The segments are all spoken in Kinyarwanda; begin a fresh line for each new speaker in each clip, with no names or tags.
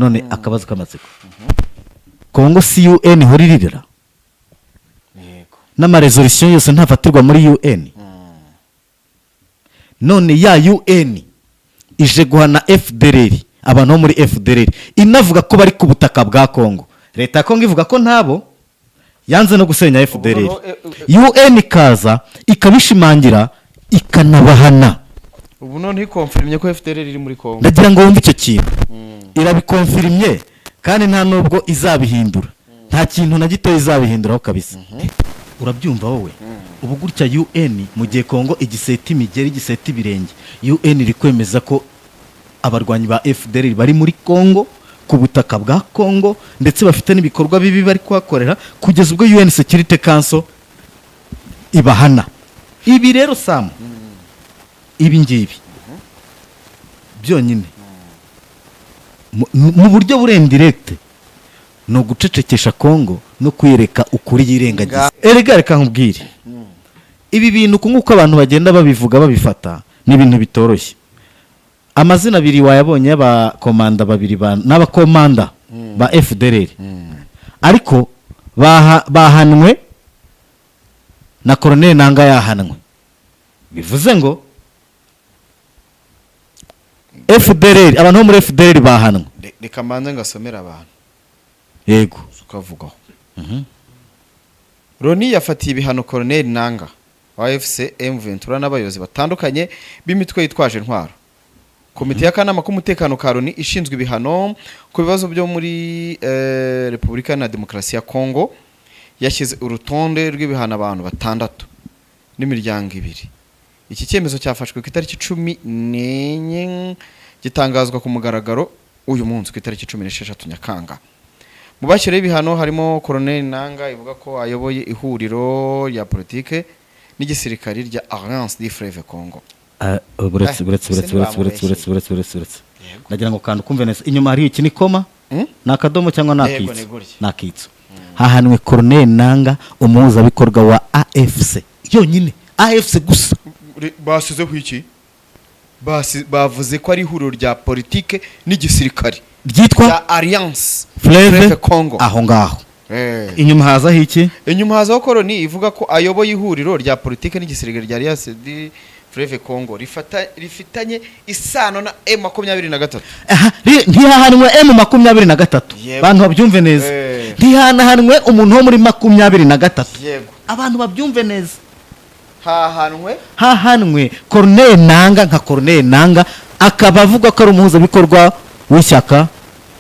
None akabazo k'amatsiko, Kongo si UN ihora iririra?
Yego.
N'ama resolution yose ntafatirwa muri UN? None ya UN ije guhana FDLR, abantu bo muri FDLR, inavuga ko bari ku butaka bwa Kongo. Leta ya Kongo ivuga ko ntabo, yanze no gusenya FDLR.
Ubu noneho,
UN ikaza ikabishimangira, ikanabahana.
Ubu none ikonfirimye ko FDLR iri muri Kongo.
Ndagira ngo wumve icyo kintu. Irabikonfirimye kandi nta nubwo izabihindura, nta kintu na gito izabihinduraho kabisa. Urabyumva wowe? Ubu gutya UN, mu gihe Kongo igiseta imigeri, igiseta ibirenge, UN iri kwemeza ko abarwanyi ba FDLR bari muri Kongo, ku butaka bwa Kongo, ndetse bafite n'ibikorwa bibi bari kuhakorera, kugeza ubwo UN Security Council ibahana. Ibi rero, Samu, ibi ngibi byonyine mu buryo buri indirect ni ugucecekesha Kongo no kuyereka ukuri yirengagiza. Erega reka nkubwire, ibi bintu ku nk'uko abantu bagenda babivuga babifata, ni ibintu bitoroshye. Amazina abiri wayabonye y'abakomanda babiri n'abakomanda ba FDLR, ariko bahanwe na Colonel Nanga yahanwe, bivuze ngo FDLR, abantu bo muri FDLR bahanwe.
Reka mbanze ngasomera abantu.
Yego.
Ukavugaho. Loni yafatiye ibihano Colonel Nanga wa AFC M23 n'abayobozi batandukanye b'imitwe yitwaje intwaro. Komite y'akanama k'umutekano ka Loni ishinzwe ibihano ku bibazo byo muri Repubulika na Demokarasi ya Kongo yashyize urutonde rw'ibihano abantu batandatu n'imiryango ibiri. Iki cyemezo cyafashwe ku itariki 14, gitangazwa ku mugaragaro uyu munsi ku itariki 16 Nyakanga. Mu bashyiriweho ibihano harimo Colonel Nanga, ivuga ko ayoboye ihuriro rya politike n'igisirikari rya Alliance du Fleuve Congo.
Ah, buretse, buretse, buretse, buretse, buretse, buretse, buretse, buretse, buretse. Ndagira ngo kandi ukumve neza, inyuma hari iki? Ni koma? Ni akadomo cyangwa ni
Yego,
akitso?
Ni gutya.
Ni akitso. Hahanwe Colonel Nanga, umuhuzabikorwa wa AFC yonyine, AFC gusa.
Basizeho iki? Bavuze ko ari ihuriro rya politike n'igisirikari
ryitwa
rya Alliance
Fleuve
Fleuve Congo.
Aho ngaho inyuma hazaho iki?
Inyuma hazaho ko Loni ivuga ko ayoboye ihuriro rya politike n'igisirikare rya Alliance du Fleuve Congo rifitanye isano na M23.
Aha, ntihahanwe M23.
Yego.
Bantu babyumve neza. Ntihanahanwe umuntu wo muri 23. Abantu babyumve neza.
Hahanwe
Hahanwe Corneille Nanga nka Corneille Nanga, akaba avuga ko ari umuhuzabikorwa w'ishyaka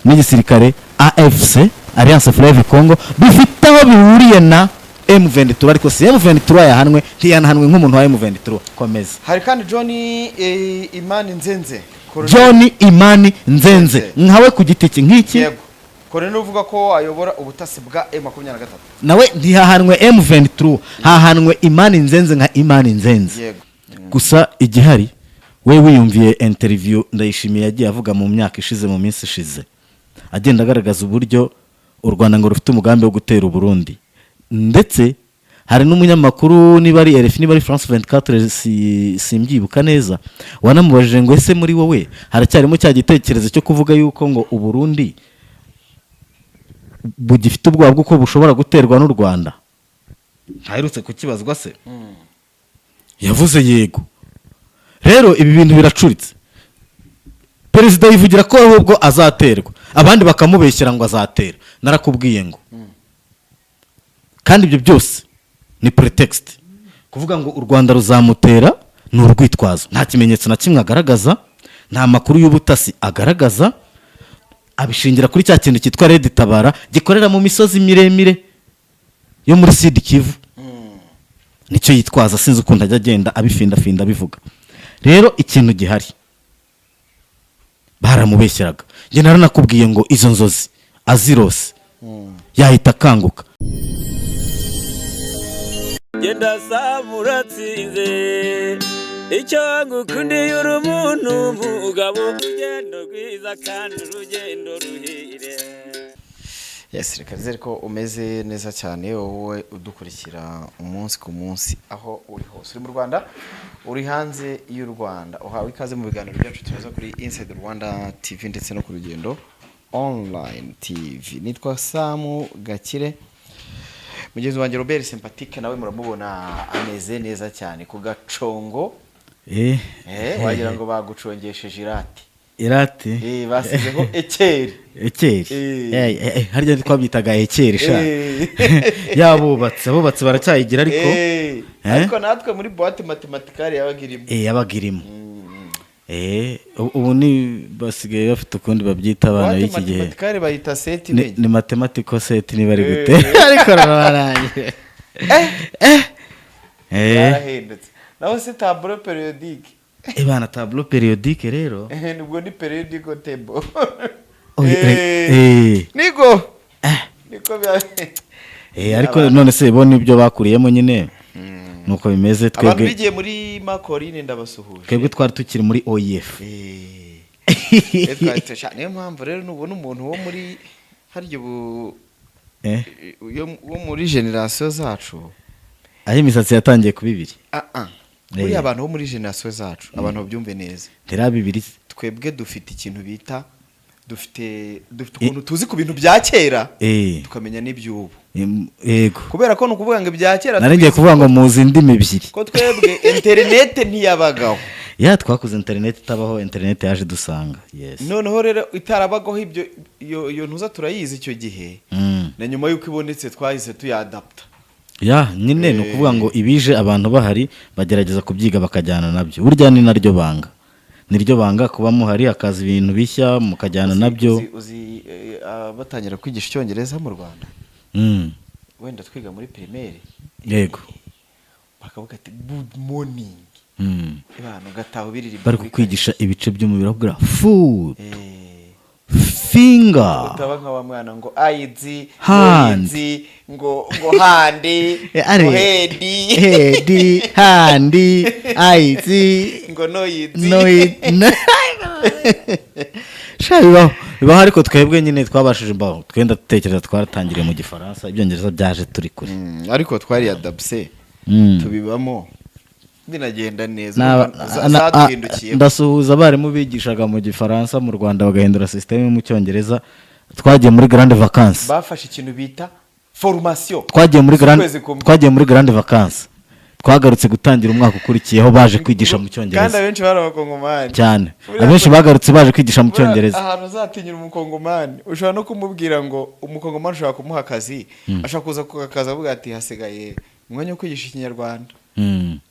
n'igisirikare AFC, Alliance Fleuve Congo, bifite aho bihuriye na M23, ariko si M23 yahanwe, ntiyanahanwe nk'umuntu wa M23. Komeza.
Hari kandi John Imani Nzenze.
John Imani Nzenze.
Nzenze.
Nkawe ku giti cye nk'iki?
Yego, Colonel uvuga ko ayobora ubutasi bwa M23.
Nawe ntihahanwe M23, hahanwe Imani Nzenze nka Imani Nzenze. Gusa igihari, we wiyumviye interview Ndayishimiye yagiye avuga mu myaka ishize, mu minsi ishize, agenda agaragaza uburyo u Rwanda ngo rufite umugambi wo gutera Uburundi. Ndetse hari n'umunyamakuru, niba ari RFI, niba ari France 24, simbyibuka neza, wanamubajije ngo: "Ese muri wowe haracyarimo cya gitekerezo cyo kuvuga yuko ngo Uburundi bugifite ubwoba bw'uko bushobora guterwa n'u Rwanda?" Ntaherutse kukibazwa se? Yavuze yego. Rero ibi bintu biracuritse. Perezida yivugira ko ahubwo azaterwa, abandi bakamubeshyera ngo azatera. Narakubwiye ngo kandi ibyo byose ni pretext. Kuvuga ngo u Rwanda ruzamutera ni urwitwazo, nta kimenyetso na kimwe agaragaza, nta makuru y'ubutasi agaragaza. Abishingira kuri cya kintu cyitwa Red Tabara gikorera mu misozi miremire yo muri Sud Kivu, nicyo yitwaza. Sinzi ukuntu ajya agenda abifindafinda abivuga. Rero ikintu gihari, baramubeshyeraga. Njye naranakubwiye ngo izo nzozi azirose yahita akanguka.
Genda saba uratsinze. Icyo ngukundiye, uri umuntu mugabo, urugendo rwiza kandi urugendo ruhire.
Yes, reka nizere ko umeze neza cyane, wowe udukurikira umunsi ku munsi, aho uri hose, uri mu Rwanda, uri hanze y'u Rwanda, uhawe ikaze mu biganiro byacu tunyuza kuri Inside Rwanda TV ndetse no ku Rugendo. Online TV. Nitwa Samu Gakire, mugenzi wanjye Robert Sympatique nawe muramubona, ameze neza cyane ku gacongo. Wagira ngo bagucongesheje irati.
Irati.
Basizeho ekeri.
Ekeri. Harya twabyitaga ekeri sha. Yabubatse, abubatsi baracyayigira ariko.
Ariko natwe muri boîte mathématicale yabaga irimo.
Yabaga irimo. Ubu ni basigaye bafite ukundi babyita abana
boîte
b'iki gihe.
Mathématicale bayita set.
Ni mathematical set niba ari gute, ariko rararangiye.
Yarahindutse naho se tableau périodique.
Bana, tableau périodique rero.
Nubwo ni periodical table.
Oye,
Niko niko bya
Ariko none se bo nibyo bakuriyemo nyine, nuko bimeze.
Abantu
Twebwe
bigiye muri Makorine, ndabasuhuje.
Twebwe twari tukiri muri OIF.
Niyo mpamvu rero nubona umuntu wo muri harya ubu wo muri génération zacu,
aho imisatsi yatangiye kuba ibiri.
Ah ah, buriya abantu bo muri génération zacu, abantu babyumve neza,
ntiraba ibiri se.
Twebwe dufite ikintu bita dufite ukuntu tuzi ku bintu bya kera, tukamenya n'iby'ubu.
Yego.
Kubera ko ni ukuvuga ngo ibya kera
Nari ngiye
tubizi
kuvuga ngo muzi indimi ebyiri.
ko twebwe interinete ntiyabagaho.
Ya, twakoze interineti itabaho, interineti yaje dusanga, yes.
Noneho rero itarabagaho, ibyo iyo ntuza turayizi icyo gihe, na nyuma y'uko ibonetse twahise tuyadapta.
Ya, nyine ni ukuvuga ngo ibije abantu bahari bagerageza kubyiga bakajyana nabyo. Burya ni naryo banga, niryo banga kuba muhari hakaza ibintu bishya mukajyana nabyo.
Uzi, batangira kwigisha icyongereza mu Rwanda, wenda twiga muri primaire, bakavuga ati "Good morning", abantu ugataha ubiririmba
Bari
muri
kukwigisha ibice by'umubiri, bakubwira foot, finger.
Utaba nka wa mwana ngo ayizi, ngo
Hand.
yizi, ngo hand,
Are
ngo head.
Head, hand, eyes.
Ngo no yizi.
No, no. Sha, bibaho, bibaho, ariko twebwe nyine twabashije mbaho twenda dutekereza, twaratangiriye mu Gifaransa, Ibyongereza byaje turi kure.
Ariko twari adapse, tubibamo binagenda neza. Zaduhindukiye.
Ndasuhuza abarimu bigishaga mu Gifaransa mu Rwanda bagahindura système mu Cyongereza. Twagiye muri grande vacances.
Bafashe ikintu bita formation
Twagiye muri grande
z'ukwezi kumwe.
Twagiye muri grande vacances, twagarutse gutangira umwaka ukurikiyeho baje kwigisha mu
Kandi
Cyongereza.
abenshi bari abakongomani.
Cyane.
Buriya
Abenshi bagarutse baje kwigisha mu
Buriya
Cyongereza.
ahantu uzatinyira umukongomani, ushobora no kumubwira ngo umukongomani ushobora kumuha akazi, ashobora kuza ku kazi avuga ati hasigaye umwanya wo kwigisha Ikinyarwanda,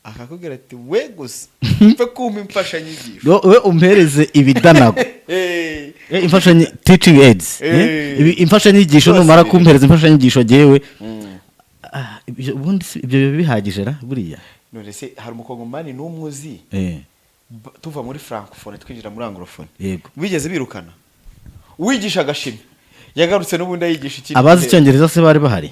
akakubwira ati we gusa mfe kumpa imfashanyigisho.
We umpereze ibidanago. Imfashanyi, teaching aids. Imfashanyigisho.
Byose
Numara
biri.
kumpereza imfashanyigisho jyewe, ubundi ibyo biba bihagije ra buriya.
None se hari umukongomani n'umwe uzi, tuva muri francophone twinjira muri anglophone, bigeze birukana uwigisha agashimi yagarutse n'ubundi ayigisha ikindi
Abazi
gihe?
Icyongereza se bari bahari?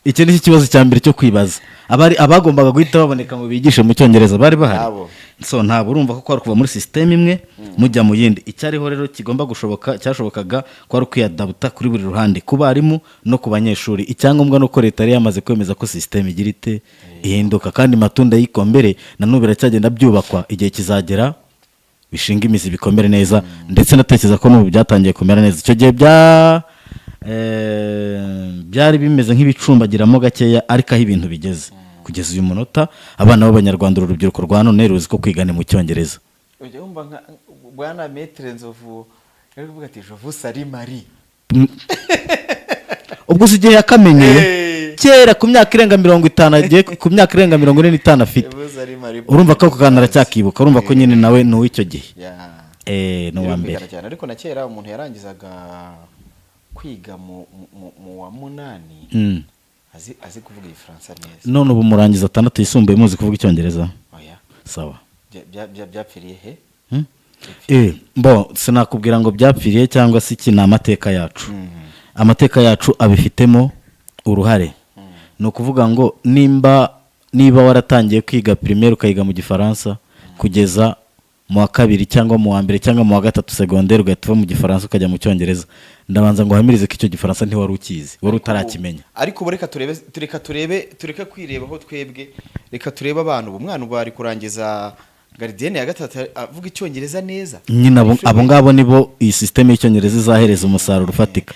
Icyo ni cyo kibazo cya mbere cyo kwibaza. Abari abagombaga guhita baboneka ngo bigishe mu Cyongereza bari bahari?
Ntabo.
So ntabwo, urumva ko kwari kuva muri système imwe mujya mu yindi. Icyariho rero kigomba gushoboka, cyashobokaga, kwari ukwiyadabuta kuri buri ruhande, ku barimu no ku banyeshuri. Icyangombwa ni uko leta yari yamaze kwemeza ko système igira ite, ihinduka, kandi matunda y'ikombere na n'ubu biracyagenda byubakwa. Igihe kizagera bishinga imizi, bikomere neza. Ndetse ndatekereza ko n'ubu byatangiye kumera neza. Icyo gihe byari bimeze nk'ibicumbagiramo gakeya, ariko aho ibintu bigeze kugeza uyu munota, abana b'Abanyarwanda, uru rubyiruko rwa none ruzi ko kwigana mu Cyongereza.
Ujya wumva nka bwana Maître Nzovu yari kuvuga ati "Je vous salue Marie".
Ubwo uzi igihe yakamenyeye? Kera, ku myaka irenga 50, agiye ku myaka irenga 45 afite.
Je vous salue Marie.
Urumva ko ako kantu aracyakibuka. Urumva ko nyine nawe ni uw'icyo gihe. Ni uwa mbere.
Birumvikana cyane, ariko na kera umuntu yarangizaga kwiga mu wa munani azi kuvuga Igifaransa neza.
None ubu murangiza atandatu yisumbuye muzi kuvuga Icyongereza?
Oya.
Sawa.
Byapfiriye he?
Bo sinakubwira ngo byapfiriye cyangwa se iki, ni amateka yacu. Amateka yacu abifitemo uruhare. Ni ukuvuga ngo niba waratangiye kwiga primaire ukayiga mu Gifaransa kugeza mu wa kabiri cyangwa mu wa mbere cyangwa mu wa gatatu secondaire, ugahita uva mu Gifaransa ukajya mu Cyongereza, ndabanza ngo uhamirize ko icyo Gifaransa ntiwari ukizi, wari utarakimenya.
Ariko ubu reka turebe, tureke kwirebaho twebwe, reka turebe abantu ubu. Umwana ubu ari kurangiza Gardienne ya gatatu avuga Icyongereza neza.
Nyine abo ngabo nibo iyi système y'Icyongereza izahereza umusaruro ufatika.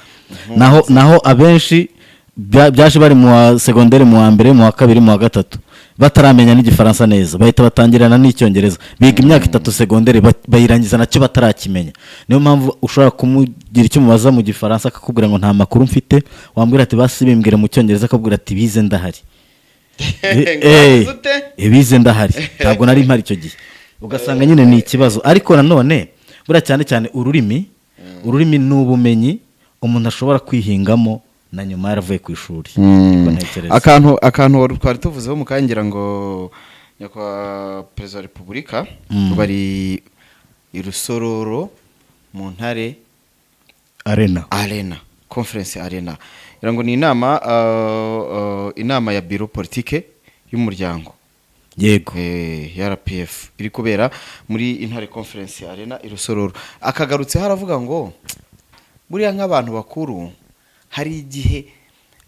Naho abenshi byaje bari mu wa segonderi, mu wa mbere, mu wa kabiri, mu wa gatatu, bataramenya n'Igifaransa neza, bahita batangirana n'Icyongereza, biga imyaka 3 segonderi, bayirangiza nacyo batarakimenya. Niyo mpamvu ushobora kumugira icyo umubaza mu Gifaransa akakubwira ngo nta makuru mfite, wambwira ati basi bimbwira mu Cyongereza, akakubwira ati bize ndahari.
Ngo ute?
Bize ndahari, ntabwo nari mpari icyo gihe. Ugasanga nyine ni ikibazo. Ariko nanone buriya cyane cyane ururimi ni ubumenyi umuntu ashobora kwihingamo na nyuma yaravuye ku ishuri. Niko ntekereza.
Akantu wari twari tuvuzeho mu kanya, ngira ngo nyakubahwa Perezida wa Repubulika bari i Rusororo mu Ntare
Arena.
Arena Conference Arena, ngira ngo ni inama ya biro politike y'umuryango ya RPF iri kubera muri Intare Conference Arena i Rusororo. Akagarutseho aravuga ngo buriya nk'abantu bakuru hari igihe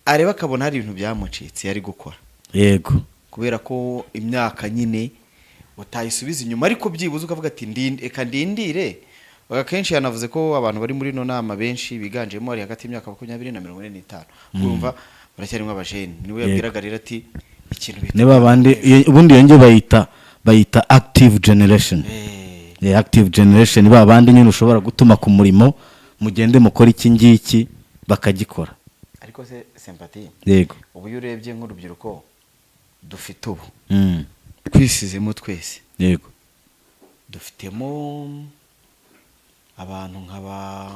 areba akabona hari ibintu byamucitse yari gukora, kubera ko imyaka nyine utayisubiza inyuma, ariko byibuze ukavuga ati "Reka ndindire." Akenshi yanavuze ko abantu bari muri ino nama benshi biganjemo bari hagati y'imyaka 20 na 45, urumva baracyarimo abajene. Niwe yabwiraga rero ati ikintu bita
Niba abandi ubundi iyo ngiyo bayita active generation. Active generation, ba bandi nyine ushobora gutuma ku murimo, mugende mukore iki ngiki, bakagikora.
Ariko se Sympathie,
Yego.
ubu iyo urebye nk'urubyiruko dufite ubu, twisizemo twese, dufitemo abantu nka ba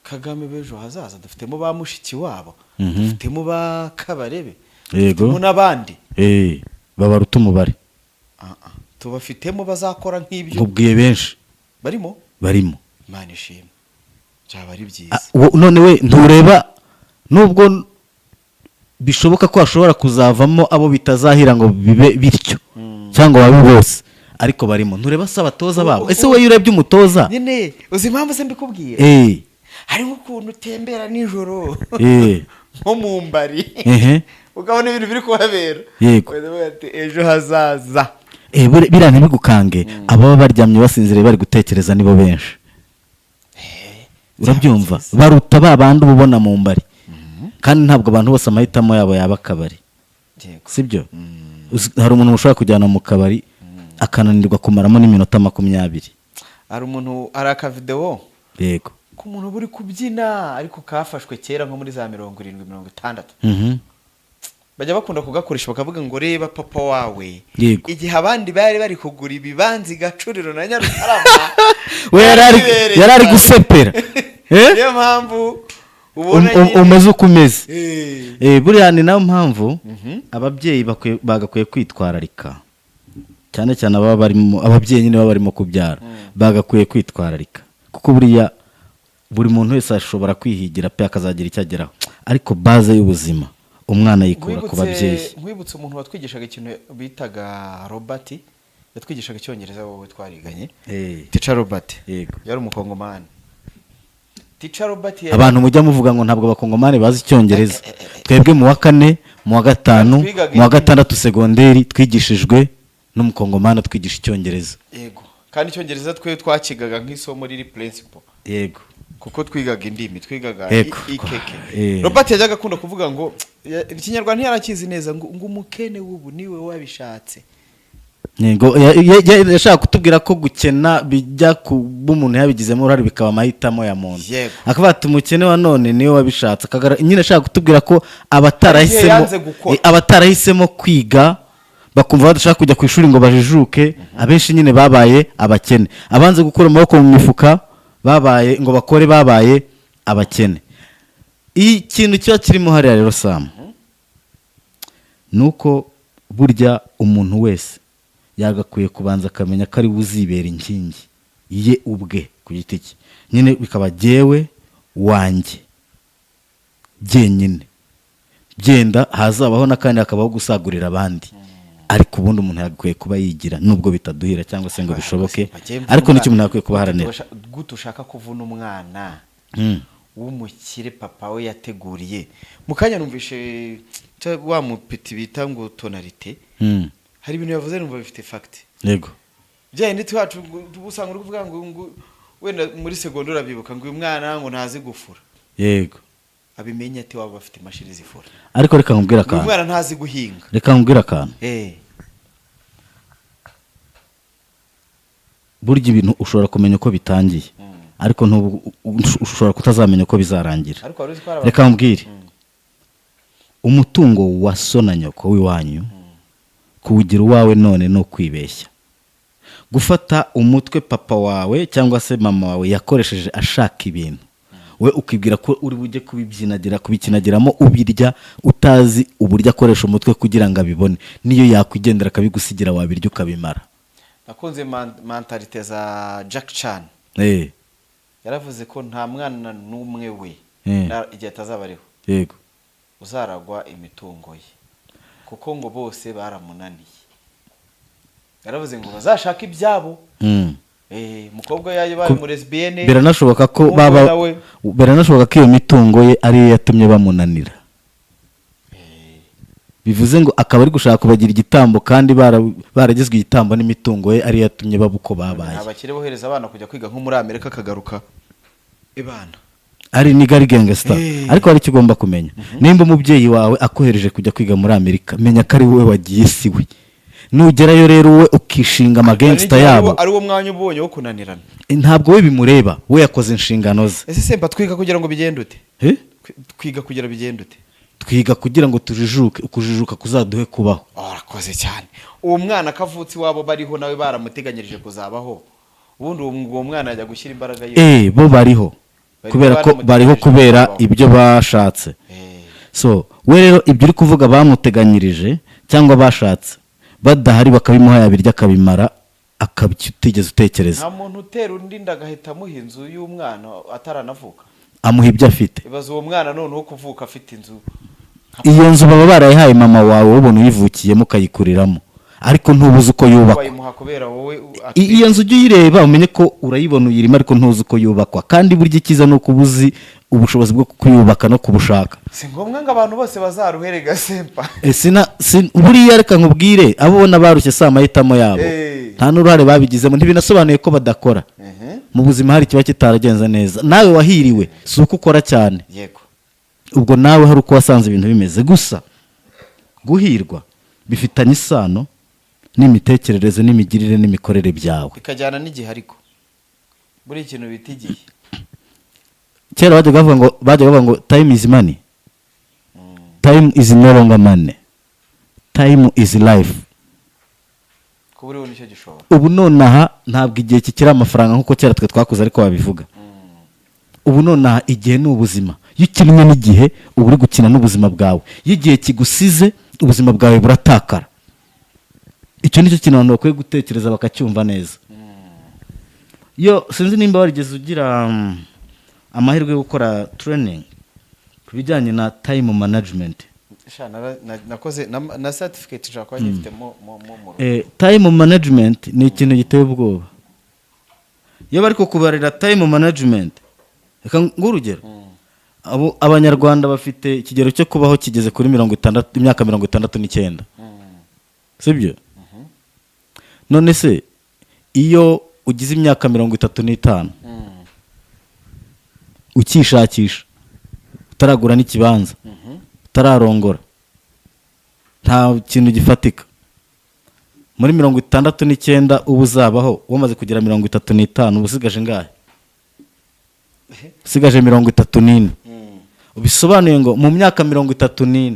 Kagame b'ejo hazaza, dufitemo ba Mushiki wabo, dufitemo ba Kabarebe, dufitemo n'abandi.
Babaruta umubare.
Ah, ah. Tubafitemo bazakora nk'ibyo.
Nkubwiye benshi.
Barimo.
Barimo.
Imana ishimwe, byaba ari byiza.
None we ntureba, nubwo bishoboka ko hashobora kuzavamo abo bitazahira ngo bibe bityo cyangwa babe bose, ariko barimo. Ntureba se abatoza babo? Ese wowe iyo urebye umutoza
Nyine uzi impamvu se mbikubwira? Hari nk'ukuntu utembera nijoro nko mu mbari, ukabona ibintu biri kuhabera, ukavuga ati ejo hazaza.
Biriya ntibigukange, ababa baryamye basinziriye bari gutekereza nibo benshi, urabyumva? Baruta ba bandi uba ubona mu mbari. Kandi ntabwo abantu bose amahitamo yabo yaba akabari, sibyo? Hari umuntu ushobora kujyana mu kabari akananirwa kumaramo n'iminota 20.
Hari umuntu, hari akavidewo k'umuntu uba uri kubyina, ariko kafashwe kera nko muri za 70, 60. Bajya bakunda kugakoresha bakavuga ngo reba papa wawe, igihe abandi bari bari kugura ibibanza i Gacuriro na Nyarutarama,
We
yibereye
yari ari
cyane.
gusepera. Eh?
Niyo mpamvu ubona nyine
Umeze uko umeze. Buriya ni nayo mpamvu ababyeyi bagakwiye kwitwararika cyane cyane, ababa barimo, ababyeyi nyine baba barimo kubyara bagakwiye kwitwararika, kuko buriya buri muntu wese ashobora kwihigira pe akazagira icyo ageraho, ariko base y'ubuzima umwana yikura ku babyeyi.
Nkwibutse umuntu watwigishaga ikintu bitaga Robert, yatwigishaga Icyongereza, wowe twariganye, Teacher Robert. Yari Umukongomani, Teacher Robert
Abantu mujya muvuga ngo ntabwo Abakongomani bazi Icyongereza, twebwe mu wa kane, mu wa gatanu,
Twigaga
mu wa
indimi.
gatandatu segonderi twigishijwe n'Umukongomani atwigisha Icyongereza.
Yego, kandi Icyongereza twe twakigaga nk'isomo riri principal, kuko twigaga indimi, twigaga ikeke. Robert yajyaga akunda kuvuga ngo Ikinyarwanda ntiyarakizi neza, ngo umukene w'ubu niwe wabishatse.
Yego, yashaka kutubwira ko gukena bijya kuba umuntu yabigizemo uruhare, bikaba amahitamo ya muntu. Akavuga ati umukene wa none niwe wabishatse. Nyine ashaka kutubwira ko abatarahisemo
Igihe yanze gukora.
Abatarahisemo kwiga, bakumva badashaka kujya ku ishuri ngo bajijuke, abenshi nyine babaye abakene. Abanze gukura amaboko mu mifuka babaye ngo bakore babaye abakene. Ikintu kiba kirimo hariya rero, Samu, ni uko burya umuntu wese yagakwiye kubanza akamenya ko ari we uzibera inkingi ye ubwe ku giti cye, nyine bikaba jyewe wanjye jyenyine, byenda hazabaho n'akandi hakabaho gusagurira abandi, ariko ubundi umuntu yagakwiye kuba yigira, nubwo bitaduhira cyangwa se ngo bishoboke, ariko nicyo umuntu yakwiye kuba aharanira.
Gute ushaka kuvuna umwana w'umukire papa we yateguriye? Mu kanya numvishe wa mupeti bita ngo Tonalite. Hari ibintu yavuze numva bifite fact. Bya bindi wacu usanga uri kuvuga ngo wenda muri secondaire, urabibuka, ngo uyu mwana ngo ntazi gufura. Abimenye ati waba bafite imashini zifura?
Ariko reka nkubwire
Ngo uyu
akantu.
mwana ntazi guhinga.
Reka nkubwire akantu. Burya ibintu ushobora kumenya uko bitangiye, ariko ushobora kutazamenya uko bizarangira.
Ariko wari uzi ko hari
Reka nkubwire, umutungo wa so na nyoko w'iwanyu kuwugira uwawe none ni ukwibeshya. Gufata umutwe papa wawe cyangwa se mama wawe yakoresheje ashaka ibintu, we ukibwira ko uri bujye kubibyinagira, kubikinagiramo, ubirya utazi uburyo akoresha umutwe kugira ngo abibone, niyo yakwigendera akabigusigira wabirya ukabimara.
Nakunze mentalité za Jack Chan. Yaravuze ko nta mwana n'umwe we igihe atazaba ariho uzaragwa imitungo ye, kuko ngo bose baramunaniye. Yaravuze ngo bazashake ibyabo. Umukobwa yabaye umu lesbienne.
Biranashoboka ko
Umuhungu
baba
nawe.
Biranashoboka ko iyo mitungo ye ariyo yatumye bamunanira, bivuze ngo akaba ari gushaka kubagira igitambo kandi baragizwe igitambo n'imitungo ye, ariyo yatumye baba uko babaye.
Abakire bohereza abana kujya kwiga nko muri Amerika, akagaruka ibana.
Ari ni gari gangster. Ariko hari icyo ugomba kumenya: nimba umubyeyi wawe akohereje kujya kwiga muri Amerika, menya ko ari wowe wagiye, si we. Nugerayo rero wowe ukishinga ama gangster yabo,
ari wo mwanya ubonye wo kunanirana.
Ntabwo we bimureba, we yakoze inshingano ze.
Ese semba, twiga kugira ngo bigende ute?
Eh?
Twiga kugira bigende ute?
Twiga kugira ngo tujijuke, ukujijuka kuzaduhe kubaho.
Urakoze cyane. Uwo mwana akavutse iwabo bariho, nawe baramuteganyirije kuzabaho. Ubundi uwo mwana ajya gushyira imbaraga ye
Bo bariho
Bari
kubera ko bariho
baramuteganyirije
kubera
kubaho.
ibyo bashatse. So we rero ibyo uri kuvuga bamuteganyirije cyangwa bashatse badahari, bakabimuha, yabirya akabimara, akabyo utigeze utekereza.
Nta muntu utera undi inda agahita amuha inzu y'umwana ataranavuka.
Amuha ibyo afite.
Ibaza uwo mwana noneho kuvuka afite inzu.
Iyo nzu baba barayihaye mama wawe, ubona uyivukiyemo ukayikuriramo, ariko ntubuze uko yubakwa.
Bayimuha kubera wowe
Iyo nzu ujye uyireba umenye ko urayibona uyirimo, ariko ntuzi uko yubakwa. Kandi burya icyiza ni uko uba uzi ubushobozi bwo kuyubaka no kubushaka.
Si ngombwa ngo abantu bose bazaruhere gasempa.
Buriya reka nkubwire, abo ubona barushye si amahitamo yabo. Nta n'uruhare babigizemo, ntibinasobanuye ko badakora. Mu buzima hari ikiba kitaragenze neza. Nawe wahiriwe si uko ukora cyane. Ubwo nawe hari uko wasanze ibintu bimeze. Gusa guhirwa bifitanye isano n'imitekerereze n'imigirire n'imikorere byawe.
Bikajyana n'igihe, ariko buri ikintu bita igihe.
Kera bajyaga bavuga ngo "Time is money." Time is no longer money, time is life.
Kuba uriho nicyo gishoro.
Ubu nonaha ntabwo igihe kikiri amafaranga nk'uko kera twe twakuze ariko babivuga. Ubu nonaha igihe ni ubuzima. Iyo ukinnye n'igihe uba uri gukina n'ubuzima bwawe. Iyo igihe kigusize, ubuzima bwawe buratakara. Icyo nicyo kintu abantu bakwiye gutekereza bakacyumva neza. Yo sinzi nimba warigeze ugira amahirwe yo gukora training ku bijyanye na time management.
Sha, nakoze na certificate nshobora kuba nyifite mu rugo.
Time management ni ikintu giteye ubwoba. Iyo bari kukubarira time management, reka nguhe urugero. Abo abanyarwanda bafite ikigero cyo kubaho kigeze kuri 60, imyaka 69, sibyo? None se iyo ugize imyaka 35 ukishakisha, utaragura n'ikibanza, utararongora, nta kintu gifatika, muri 69 uba uzabaho wamaze kugira 35, uba usigaje ingahe? Usigaje 34. Bisobanuye ngo mu myaka 34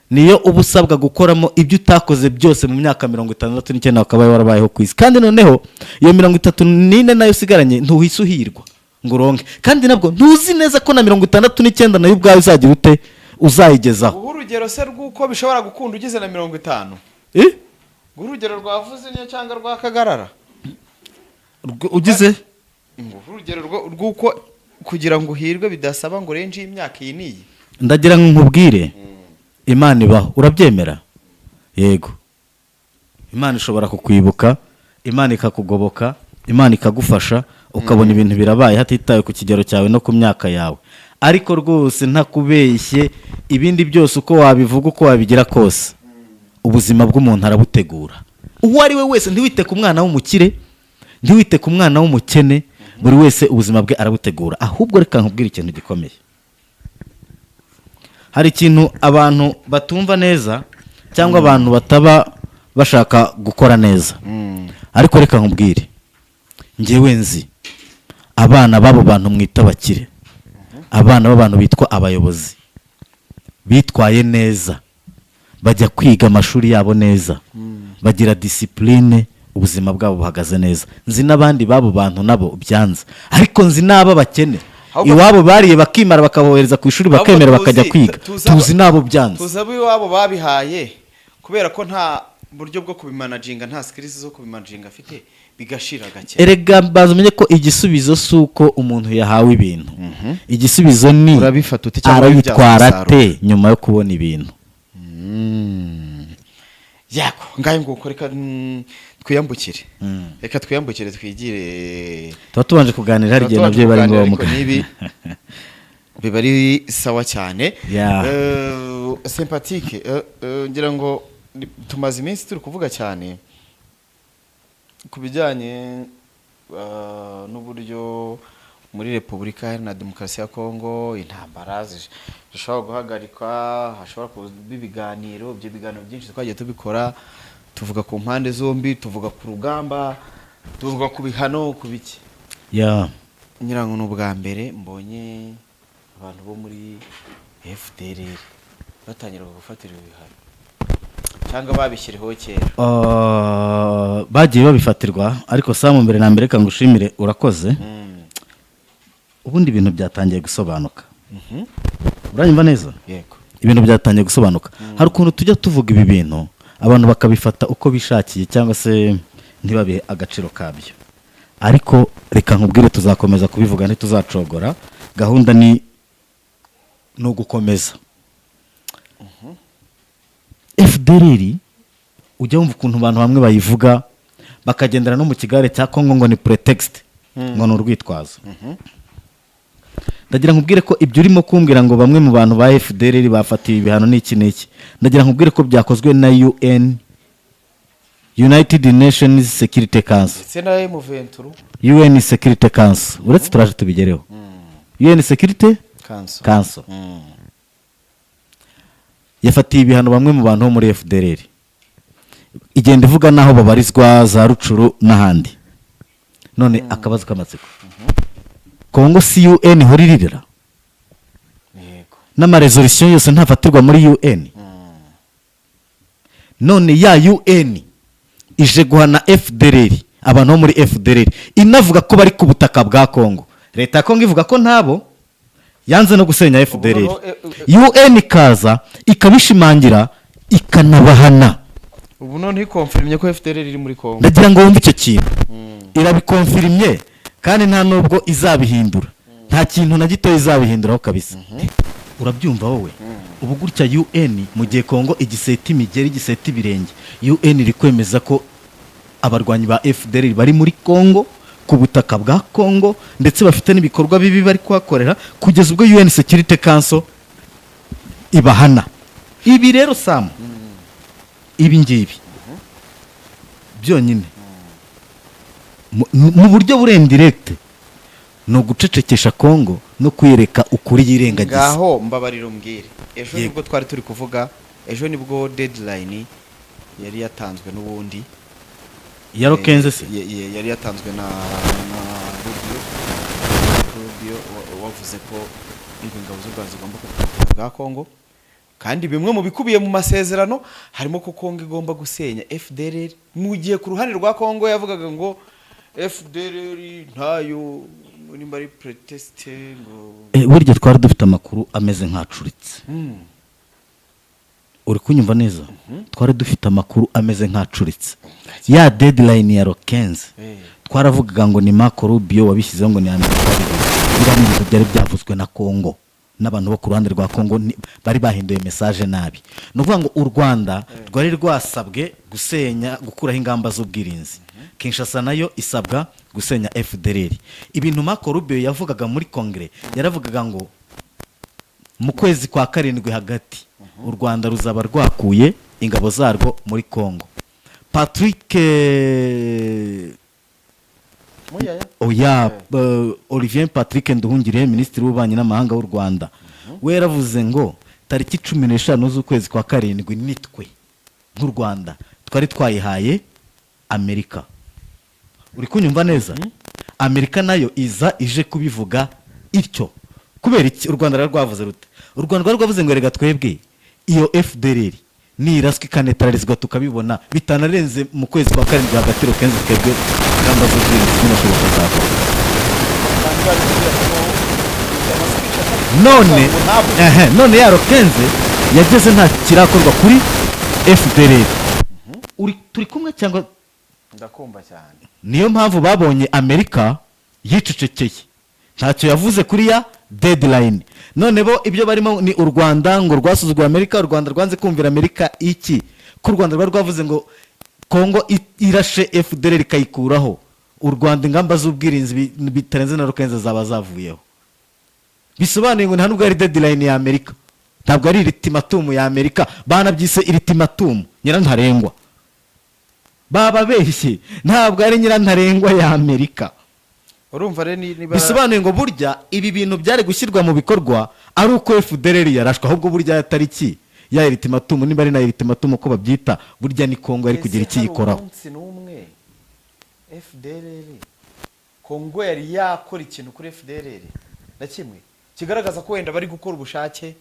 niyo uba usabwa gukoramo ibyo utakoze byose mu myaka 69 wakabaye warabayeho ku isi. Kandi noneho iyo 34 nayo usigaranye, ntuhise uhirwa ngo uronke, kandi nabwo ntuzi neza ko na 69 nayo ubwawe uzagira ute, uzayigezaho.
Guha urugero se rw'uko bishobora gukunda ugeze na 50?
Eh?
Guha urugero rwa Vuzinyo cyangwa rwa Kagarara?
Ugize
Nguha urugero rw'uko kugira ngo uhirwe bidasaba ngo urenje y'imyaka iyi n'iyi.
Ndagira ngo nkubwire, Imana ibaho, urabyemera? Yego, Imana ishobora kukwibuka, Imana ikakugoboka, Imana ikagufasha, ukabona ibintu birabaye hatitawe ku kigero cyawe no ku myaka yawe. Ariko rwose ntakubeshye, ibindi byose uko wabivuga, uko wabigira kose. Ubuzima bw'umuntu arabutegura, uwo ari we wese. Ntiwite ku mwana w'umukire, ntiwite ku mwana w'umukene, buri wese ubuzima bwe arabutegura. Ahubwo reka nkubwire ikintu gikomeye. Hari ikintu abantu batumva neza cyangwa abantu bataba bashaka gukora neza, ariko reka nkubwire, njyewe nzi abana b'abo bantu mwita abakire, abana b'abantu bitwa abayobozi, bitwaye neza, bajya kwiga amashuri yabo neza, bagira discipline, ubuzima bwabo buhagaze neza. Nzi n'abandi b'abo bantu nabo byanze, ariko nzi n'abo bakene iwabo bariye bakimara, bakabohereza ku ishuri,
Ahubwo
bakemera bakajya kwiga. Tuzi n'abo byanze.
Tuzi abo iwabo babihaye kubera ko nta buryo bwo kubimanaginga, nta skills zo kubimanaginga afite, bigashira gake.
Erega baza umenye ko igisubizo si uko umuntu yahawe ibintu, igisubizo ni
Urabifata ute cyangwa urabibyaza
arabitwara
umusaruro?
ate nyuma yo kubona ibintu.
Yako ngayo nguko, reka twiyambukire, reka twiyambukire twigire.
Tuba tubanje kuganira, hari igihe nabyo biba ari
Kuganira,
ngombwa.
ariko n'ibi biba ari sawa cyane. Sympathique, ngira ngo tumaze iminsi turi kuvuga cyane ku bijyanye n'uburyo muri Repubulika Iharanira Demokarasi ya Kongo intambara zishobora guhagarikwa, hashobora kuba ibiganiro. Ibyo biganiro byinshi twagiye tubikora, tuvuga ku mpande zombi, tuvuga ku rugamba, tuvuga ku bihano, ku biki. Ngira ngo ni ubwa mbere mbonye abantu bo muri FDLR batangira gufatira ibihano, cyangwa babishyiriweho kera?
Bagiye babifatirwa, ariko Samu, mbere na mbere reka ngushimire, urakoze. Ubundi ibintu byatangiye gusobanuka. Uranyumva neza?
Yego.
Ibintu byatangiye gusobanuka. Hari ukuntu tujya tuvuga ibi bintu, abantu bakabifata uko bishakiye cyangwa se ntibabihe agaciro kabyo, ariko reka nkubwire, tuzakomeza kubivuga, ntituzacogora. Gahunda ni ugukomeza. FDLR, ujya wumva ukuntu abantu bamwe bayivuga bakagendera no mu kigare cya Kongo ngo ni pretext, ngo ni urwitwazo. Ndagira nkubwire ko ibyo urimo kumbwira ngo bamwe mu bantu ba FDLR bafatiwe ibihano n'iki n'iki, ndagira nkubwire ko byakozwe na UN, United Nations Security Council.
Ndetse na M23.
UN Security Council, uretse turaje tubigereho, UN Security
Council.
Council yafatiye ibihano bamwe mu bantu bo muri FDLR, igenda ivuga n'aho babarizwa, za Rucuru n'ahandi. None akabazo k'amatsiko, Kongo si UN ihora iririra?
Yego.
N'amaresolution yose ntafatirwa muri UN? None ya UN ije guhana FDLR, abantu bo muri FDLR, inavuga ko bari ku butaka bwa Kongo. Leta ya Kongo ivuga ko ntabo, yanze no gusenya FDLR.
Ubu noneho,
UN ikaza ikabishimangira, ikanabahana.
Ubu none ikonfirimye ko FDLR iri muri Kongo.
Ndagira ngo wumve icyo kintu. Irabikonfirimye, kandi nta nubwo izabihindura, nta kintu na gito izabihinduraho kabisa. Urabyumva wowe? Ubu gutya UN, mu gihe Kongo igiseta imigeri, igiseta ibirenge, UN iri kwemeza ko abarwanyi ba FDLR bari muri Kongo, ku butaka bwa Kongo, ndetse bafite n'ibikorwa bibi bari kuhakorera, kugeza ubwo UN Security Council ibahana. Ibi rero Samu, ibi ngibi byonyine mu buryo buri indirect ni ugucecekesha Kongo no kuyereka ukuri yirengagiza.
Ngaho mbabarira umbwire, ejo
Yego.
nibwo twari turi kuvuga, ejo nibwo deadline yari yatanzwe n'ubundi.
Ya le 15 se?
Yari yatanzwe na Rubio. Rubio wavuze ko ingabo z'u Rwanda zigomba kuva ku butaka bwa Kongo, kandi bimwe mu bikubiye mu masezerano harimo ko Kongo igomba gusenya FDLR, mu gihe ku ruhande rwa Kongo yavugaga ngo FDLR ntayo, nimba ari prétexte ngo.
Burya twari dufite amakuru ameze nk'acuritse. Uri kunyumva neza? Twari dufite amakuru ameze nk'acuritse. Ya deadline ya le 15, twaravugaga ngo ni Marco Rubio wabishyizeho, ngo ni Amerika wabivuze. Biriya ni ibintu byari byavuzwe na Kongo n'abantu bo ku ruhande rwa Kongo, bari bahinduye message nabi. Ni ukuvuga ngo u Rwanda rwari rwasabwe gusenya, gukuraho ingamba z'ubwirinzi, Kinshasa nayo isabwa gusenya FDLR. Ibintu Marco Rubio yavugaga muri Kongere, yaravugaga ngo mu kwezi kwa karindwi hagati u Rwanda ruzaba rwakuye ingabo zarwo muri Congo. Patrick
Muyaya.
Oya, Olivier Patrick Nduhungirehe, Minisitiri w'Ububanyi n'Amahanga w'u Rwanda, we yaravuze ngo tariki 15 z'ukwezi kwa karindwi nitwe nk'u Rwanda twari twayihaye Amerika. Uri kunyumva neza? Amerika nayo iza ije kubivuga ityo. Kubera iki? U Rwanda rwari rwavuze rute? U Rwanda rwari rwavuze ngo erega twebwe iyo FDLR niraswa ikanetralizwa, tukabibona bitanarenze mu kwezi kwa karindwi, hagati le 15, twebwe ingamba z'ubwirinzi zinashoboka zakorwa.
Kandi bari kubwira ko ama speech
None
ngo ntabwo
ehe, none ya le 15 yageze nta kirakorwa kuri FDLR. Uri, turi kumwe cyangwa?
Ndakumva cyane.
Niyo mpamvu babonye Amerika yicecekeye, ntacyo yavuze kuri ya deadline. None bo ibyo barimo ni u Rwanda ngo rwasuzuguye Amerika, u Rwanda rwanze kumvira Amerika. Iki ko u Rwanda rwari rwavuze ngo Kongo irashe FDLR ikayikuraho, u Rwanda ingamba z'ubwirinzi bitarenze na le 15 zaba zavuyeho. Bisobanuye ngo nta nubwo ari deadline ya Amerika, ntabwo ari ultimatum ya Amerika. Banabyise ultimatum nyirantarengwa, bababeshye, ntabwo ari nyirantarengwa ya Amerika.
Urumva rero niba
Bisobanuye ngo burya ibi bintu byari gushyirwa mu bikorwa ari uko FDLR yarashwe. Ahubwo burya ya tariki ya ultimatum, niba ari na ultimatum uko babyita, burya ni Kongo yari kugira
Ese
icyo
hari
iyikoraho.
umunsi n'umwe FDLR, Kongo yari yakora ikintu kuri FDLR na kimwe kigaragaza ko wenda bari gukora ubushake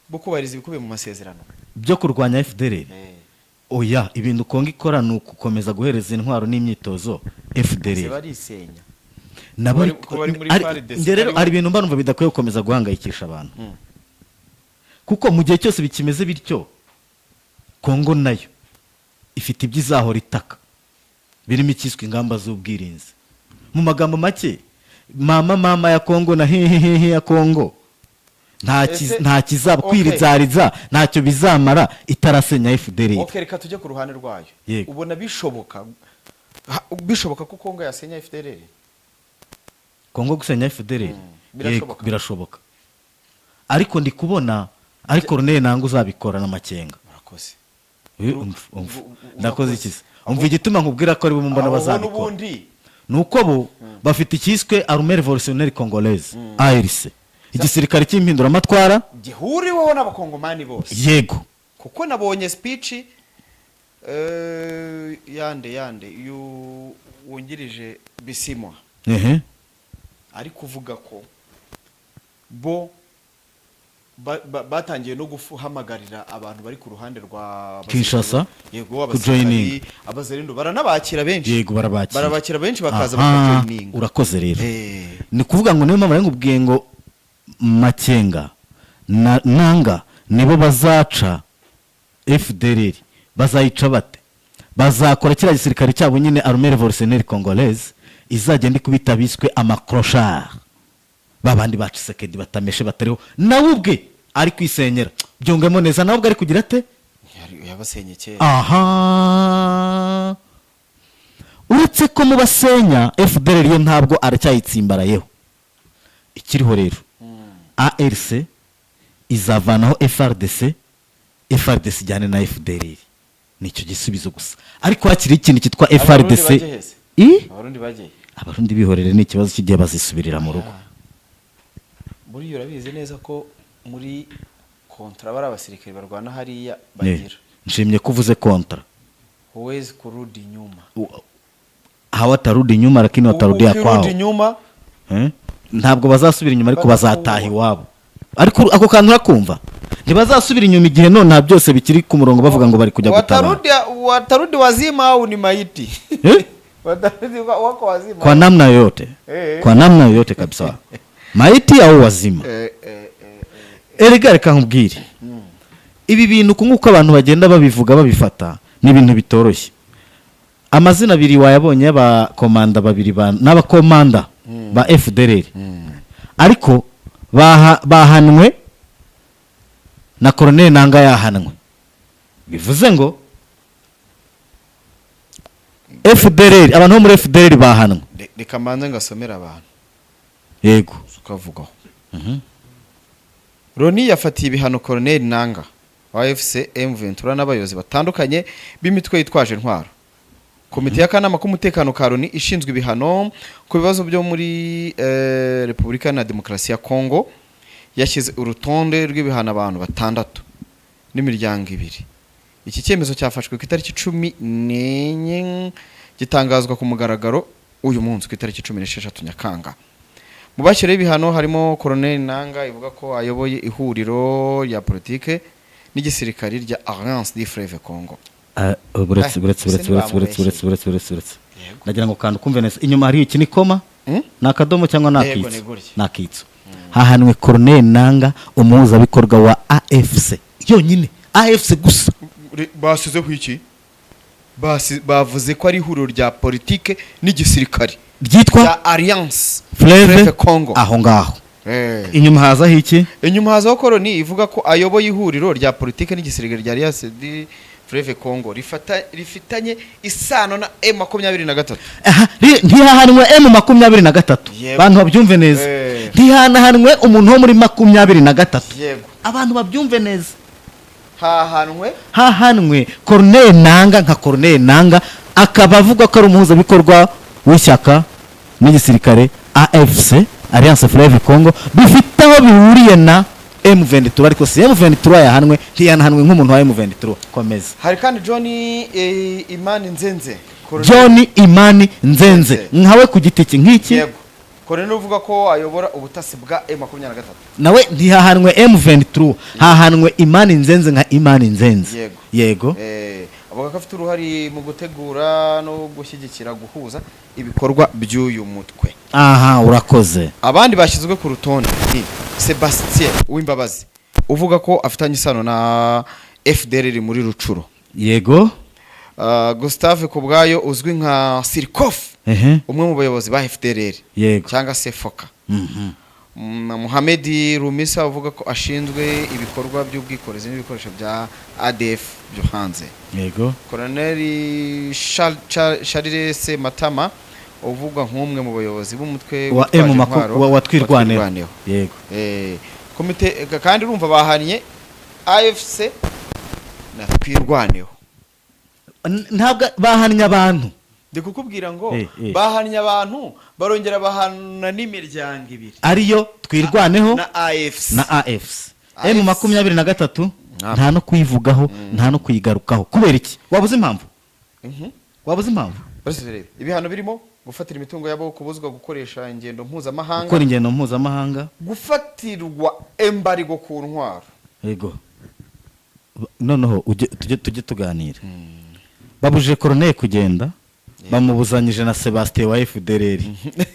bwo kubahiriza ibikubiye mu masezerano?
Byo kurwanya FDLR? Oya, ibintu Kongo ikora ni ugukomeza guhereza intwaro n'imyitozo FDLR.
Barisenya.
Nabo
Ko bari muri FARDC,
njye rero hari ibintu mba numva bidakwiye gukomeza guhangayikisha abantu, kuko mu gihe cyose bikimeze bityo, Kongo nayo ifite ibyo izahora itaka birimo icyiswe ingamba z'ubwirinzi. Mu magambo make, mama mama ya Kongo na hehehehe ya Kongo nta nta kizaba kwirizariza, ntacyo bizamara itarasenya FDLR.
Ok, reka tujye ku ruhande rwayo.
Yego.
Ubona bishoboka bishoboka ko Kongo yasenya FDLR?
Kongo gusenya FDLR?
Birashoboka.
Yego, birashoboka, ariko ndi kubona ari Corneille Nanga uzabikora na Makenga.
Murakoze.
Umva, ndakoze iki se? Umva igituma nkubwira ko ari bo mbona
Aho
bazabikora.
N'ubundi
Ni uko bo bafite icyiswe Armée Révolutionnaire Congolaise, ARC, igisirikare cy'impinduramatwara
gihuriweho n'Abakongomani bose.
Yego.
Kuko nabonye speech yande wungirije Bisimwa ari kuvuga ko bo batangiye no guhamagarira abantu bari ku ruhande rwa
Kinshasa?
Yego.
Kujoininga.
Abasirikari Abazalendo baranabakira benshi.
Yego, barabakira.
Barabakira benshi bakaza
Aha,
bakajoininga.
Urakoze rero. Ni ukuvuga ngo niyo mpamvu nkubwiye ngo Makenga na Nanga nibo bazaca FDLR. Bazayica bate? Bazakora kiriya gisirikare cyabo nyine, Armée Révolutionnaire Congolaise, izagenda ikubita biswe amaclochards, babandi ba Tshisekedi batameshe batariho. Nawe ubwe ari kwisenyera, byungemo neza, nawe ubwe ari kugira ate?
Yabasenye kera.
Aha, uretse ko mu basenya FDLR yo ntabwo aracyayitsimbarayeho. Ikiriho rero, ARC izavanaho FARDC, FARDC ijyane na FDLR, nicyo gisubizo gusa. Ariko hakiri ikintu cyitwa
Abarundi
FARDC.
bajye hese?
I?
Abarundi bagiye?
Abarundi bihorere, ni ikibazo cy'igihe, bazisubirira mu rugo.
Buriya urabizi neza ko muri contrat bari abasirikare barwana hariya bagira
Nshimye ko uvuze contrat.
Huwezi kurudi nyuma.
Hawatarudi nyuma, lakini watarudia kwao.
Ukirudi nyuma
Eh? Ntabwo bazasubira inyuma, ariko
Bagafungwa.
bazataha iwabo. Ariko ako kantu urakumva, ntibazasubira inyuma igihe none nta byose bikiri ku murongo, bavuga ngo bari kujya gutabara.
Watarudi wazima au ni maiti?
Eh?
Watarudi wako wazima.
Kwa namna yoyote. Kwa namna yoyote kabisa, maiti au wazima. Erega reka nkubwire, ibi bintu nk'uko abantu bagenda babivuga babifata, ni ibintu bitoroshye. Amazina abiri wayabonye y'abakomanda babiri n'abakomanda ba FDLR, ariko bahanwe na Colonel Nanga yahanwe. Bivuze ngo FDLR, abantu bo muri FDLR bahanwe.
Reka mbanze ngasomera abantu.
Yego.
Tukavugaho. Loni yafatiye ibihano Colonel Nanga. wa AFC M23 n'abayobozi batandukanye b'imitwe yitwaje intwaro. Komite y'akanama k'umutekano ka Loni ishinzwe ibihano ku bibazo byo muri Repubulika na Demokarasi ya Kongo yashyize urutonde rw'ibihano abantu batandatu n'imiryango ibiri. Iki cyemezo cyafashwe ku itariki 14, gitangazwa ku mugaragaro uyu munsi ku itariki 16 Nyakanga. Mu bashyiriweho ibihano harimo Colonel Nanga, ivuga ko ayoboye ihuriro rya politike n'igisirikari rya Alliance du Fleuve Congo.
Ah, buretse, buretse,
ese
buretse, buretse, buretse,
ntibamubeshye.
buretse, buretse, buretse, buretse. Ndagira ngo kandi ukumve neza, inyuma hari iki? Ni koma?
Hmm?
Ni akadomo cyangwa ni
Yego,
akitso?
ni gutya.
Ni akitso. Hahanwe Colonel Nanga, umuhuzabikorwa wa AFC yonyine, AFC gusa.
Basizeho iki? Bavuze ko ari ihuriro rya politike n'igisirikari
ryitwa
rya Alliance
Fleuve
Fleuve Congo.
Aho ngaho inyuma hazaho iki?
Inyuma hazaho Koroni ivuga ko ayoboye ihuriro rya politike n'igisirikare rya Alliance du Fleuve Congo rifitanye isano na M23.
Aha, ntihahanwe M23.
Yego.
Bantu babyumve neza. Ntihanahanwe umuntu wo muri 23. Abantu babyumve neza.
Hahanwe
Hahanwe Corneille Nanga nka Corneille Nanga, akaba avuga ko ari umuhuzabikorwa w'ishyaka n'igisirikare AFC, Alliance Fleuve Congo, bifite aho bihuriye na M23, ariko si M23 yahanwe, ntiyanahanwe nk'umuntu wa M23. Komeza.
Hari kandi John Imani Nzenze.
John Imani Nzenze.
Nzenze.
Nkawe ku giti cye nk'iki?
Yego, Colonel uvuga ko ayobora ubutasi bwa M23.
Nawe ntihahanwe M23, hahanwe Imani Nzenze nka Imani Nzenze.
Yego.
Yego.
Avuga ko afite uruhare mu gutegura no gushyigikira guhuza ibikorwa by'uyu mutwe.
Aha, urakoze.
Abandi bashyizwe ku rutonde ni Sebastien Uwimbabazi, uvuga ko afitanye isano na FDLR muri Rucuro. Gustave Kubwayo uzwi nka Sirikof, umwe mu bayobozi ba FDLR cyangwa se Foka. Muhamed Rumisa, uvuga ko ashinzwe ibikorwa by'ubwikorezi n'ibikoresho bya ADF byo hanze. Colonel Charles Matama, uvugwa nk'umwe mu bayobozi b'umutwe
wa
witwaje
M
intwaro
wa Twirwaneho.
Twirwaneho. Komite kandi urumva bahannye AFC na Twirwaneho.
Ntabwo bahannye abantu.
Ndi kukubwira ngo bahannye abantu, barongera bahana n'imiryango ibiri,
ariyo Twirwaneho
na AFC.
Na AFC.
AFC.
M23
Ntabwo.
nta no kuyivugaho, nta no kuyigarukaho. Kubera iki? Wabuze impamvu? Wabuze impamvu?
Bose rero, ibihano birimo gufatira imitungo yabo, kubuzwa gukoresha ingendo mpuzamahanga,
Gukora ingendo mpuzamahanga,
gufatirwa embargo ku ntwaro.
Yego. Noneho tujye tuganira. Babujije Colonel kugenda, bamubuzanyije na Sebastien wa FDLR,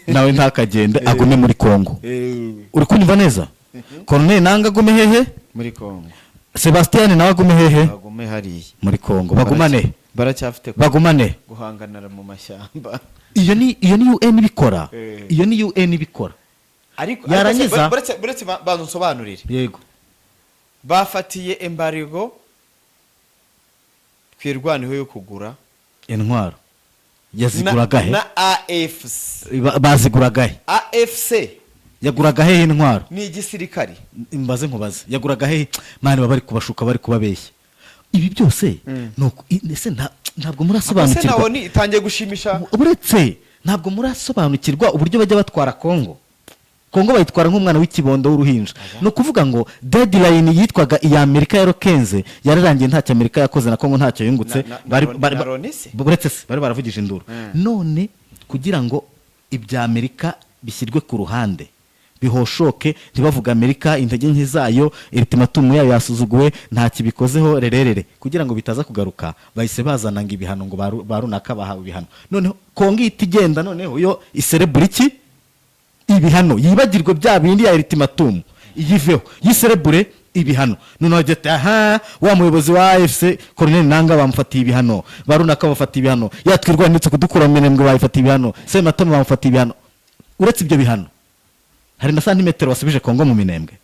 nawe ntakagende, agume muri Congo. Uri kunyumva neza? Colonel Nanga agume hehe?
Muri Congo.
Sebastien nawe agume hehe?
Bagume hariya.
Muri Congo bagumane.
Baracyafite
Bagumane.
guhanganira mu mashyamba.
Iyo ni UN ibikora. Iyo ni UN ibikora.
Ariko
Yarangiza-
ariko se, buretse banza unsobanurire.
Yego.
Bafatiye embargo Twirwaneho yo kugura
Intwaro yaziguraga he?
Na AFC.
Baziguraga he?
AFC.
Yaguraga hehe intwaro?
Ni igisirikari.
Mbaze, nkubaze, yaguraga hehe? Man, baba bari kubashuka, bari kubabeshya. Ibi byose nuko ese ntabwo
Ese
murasobanukirwa?
nawo ni itangiye gushimisha.
Uretse ntabwo murasobanukirwa uburyo bajya batwara Kongo. Kongo bayitwara nk'umwana w'ikibondo w'uruhinja. Ni ukuvuga ngo deadline yitwaga iya Amerika ya le 15 yararangiye, ntacyo Amerika yakoze na Kongo ntacyo yungutse.
Na Loni se?
Uretse se bari baravugije induru. None kugira ngo ibya Amerika bishyirwe ku ruhande, bihoshoke, ntibavuga Amerika, intege nke zayo, ultimatum yayo yasuzuguwe, nta kibikozeho, rererere, kugira ngo bitaza kugaruka, bahise bazana ngo ibihano, ngo ba runaka bahawe ibihano. Noneho Kongo ihita igenda, noneho yo iserebura iki? Ibihano. Yibagirwe bya bindi ya ultimatum, iyiveho, yiserebure ibihano. Noneho agira ati: "Aha wa muyobozi wa AFC Colonel Nanga bamufatiye ibihano, ba runaka bamufatiye ibihano, yatwirwa ndetse kudukura mu Minembwe bayifatiye ibihano, Sematama bamufatiye ibihano." Uretse ibyo bihano, hari na santimetero basubije Kongo mu Minembwe?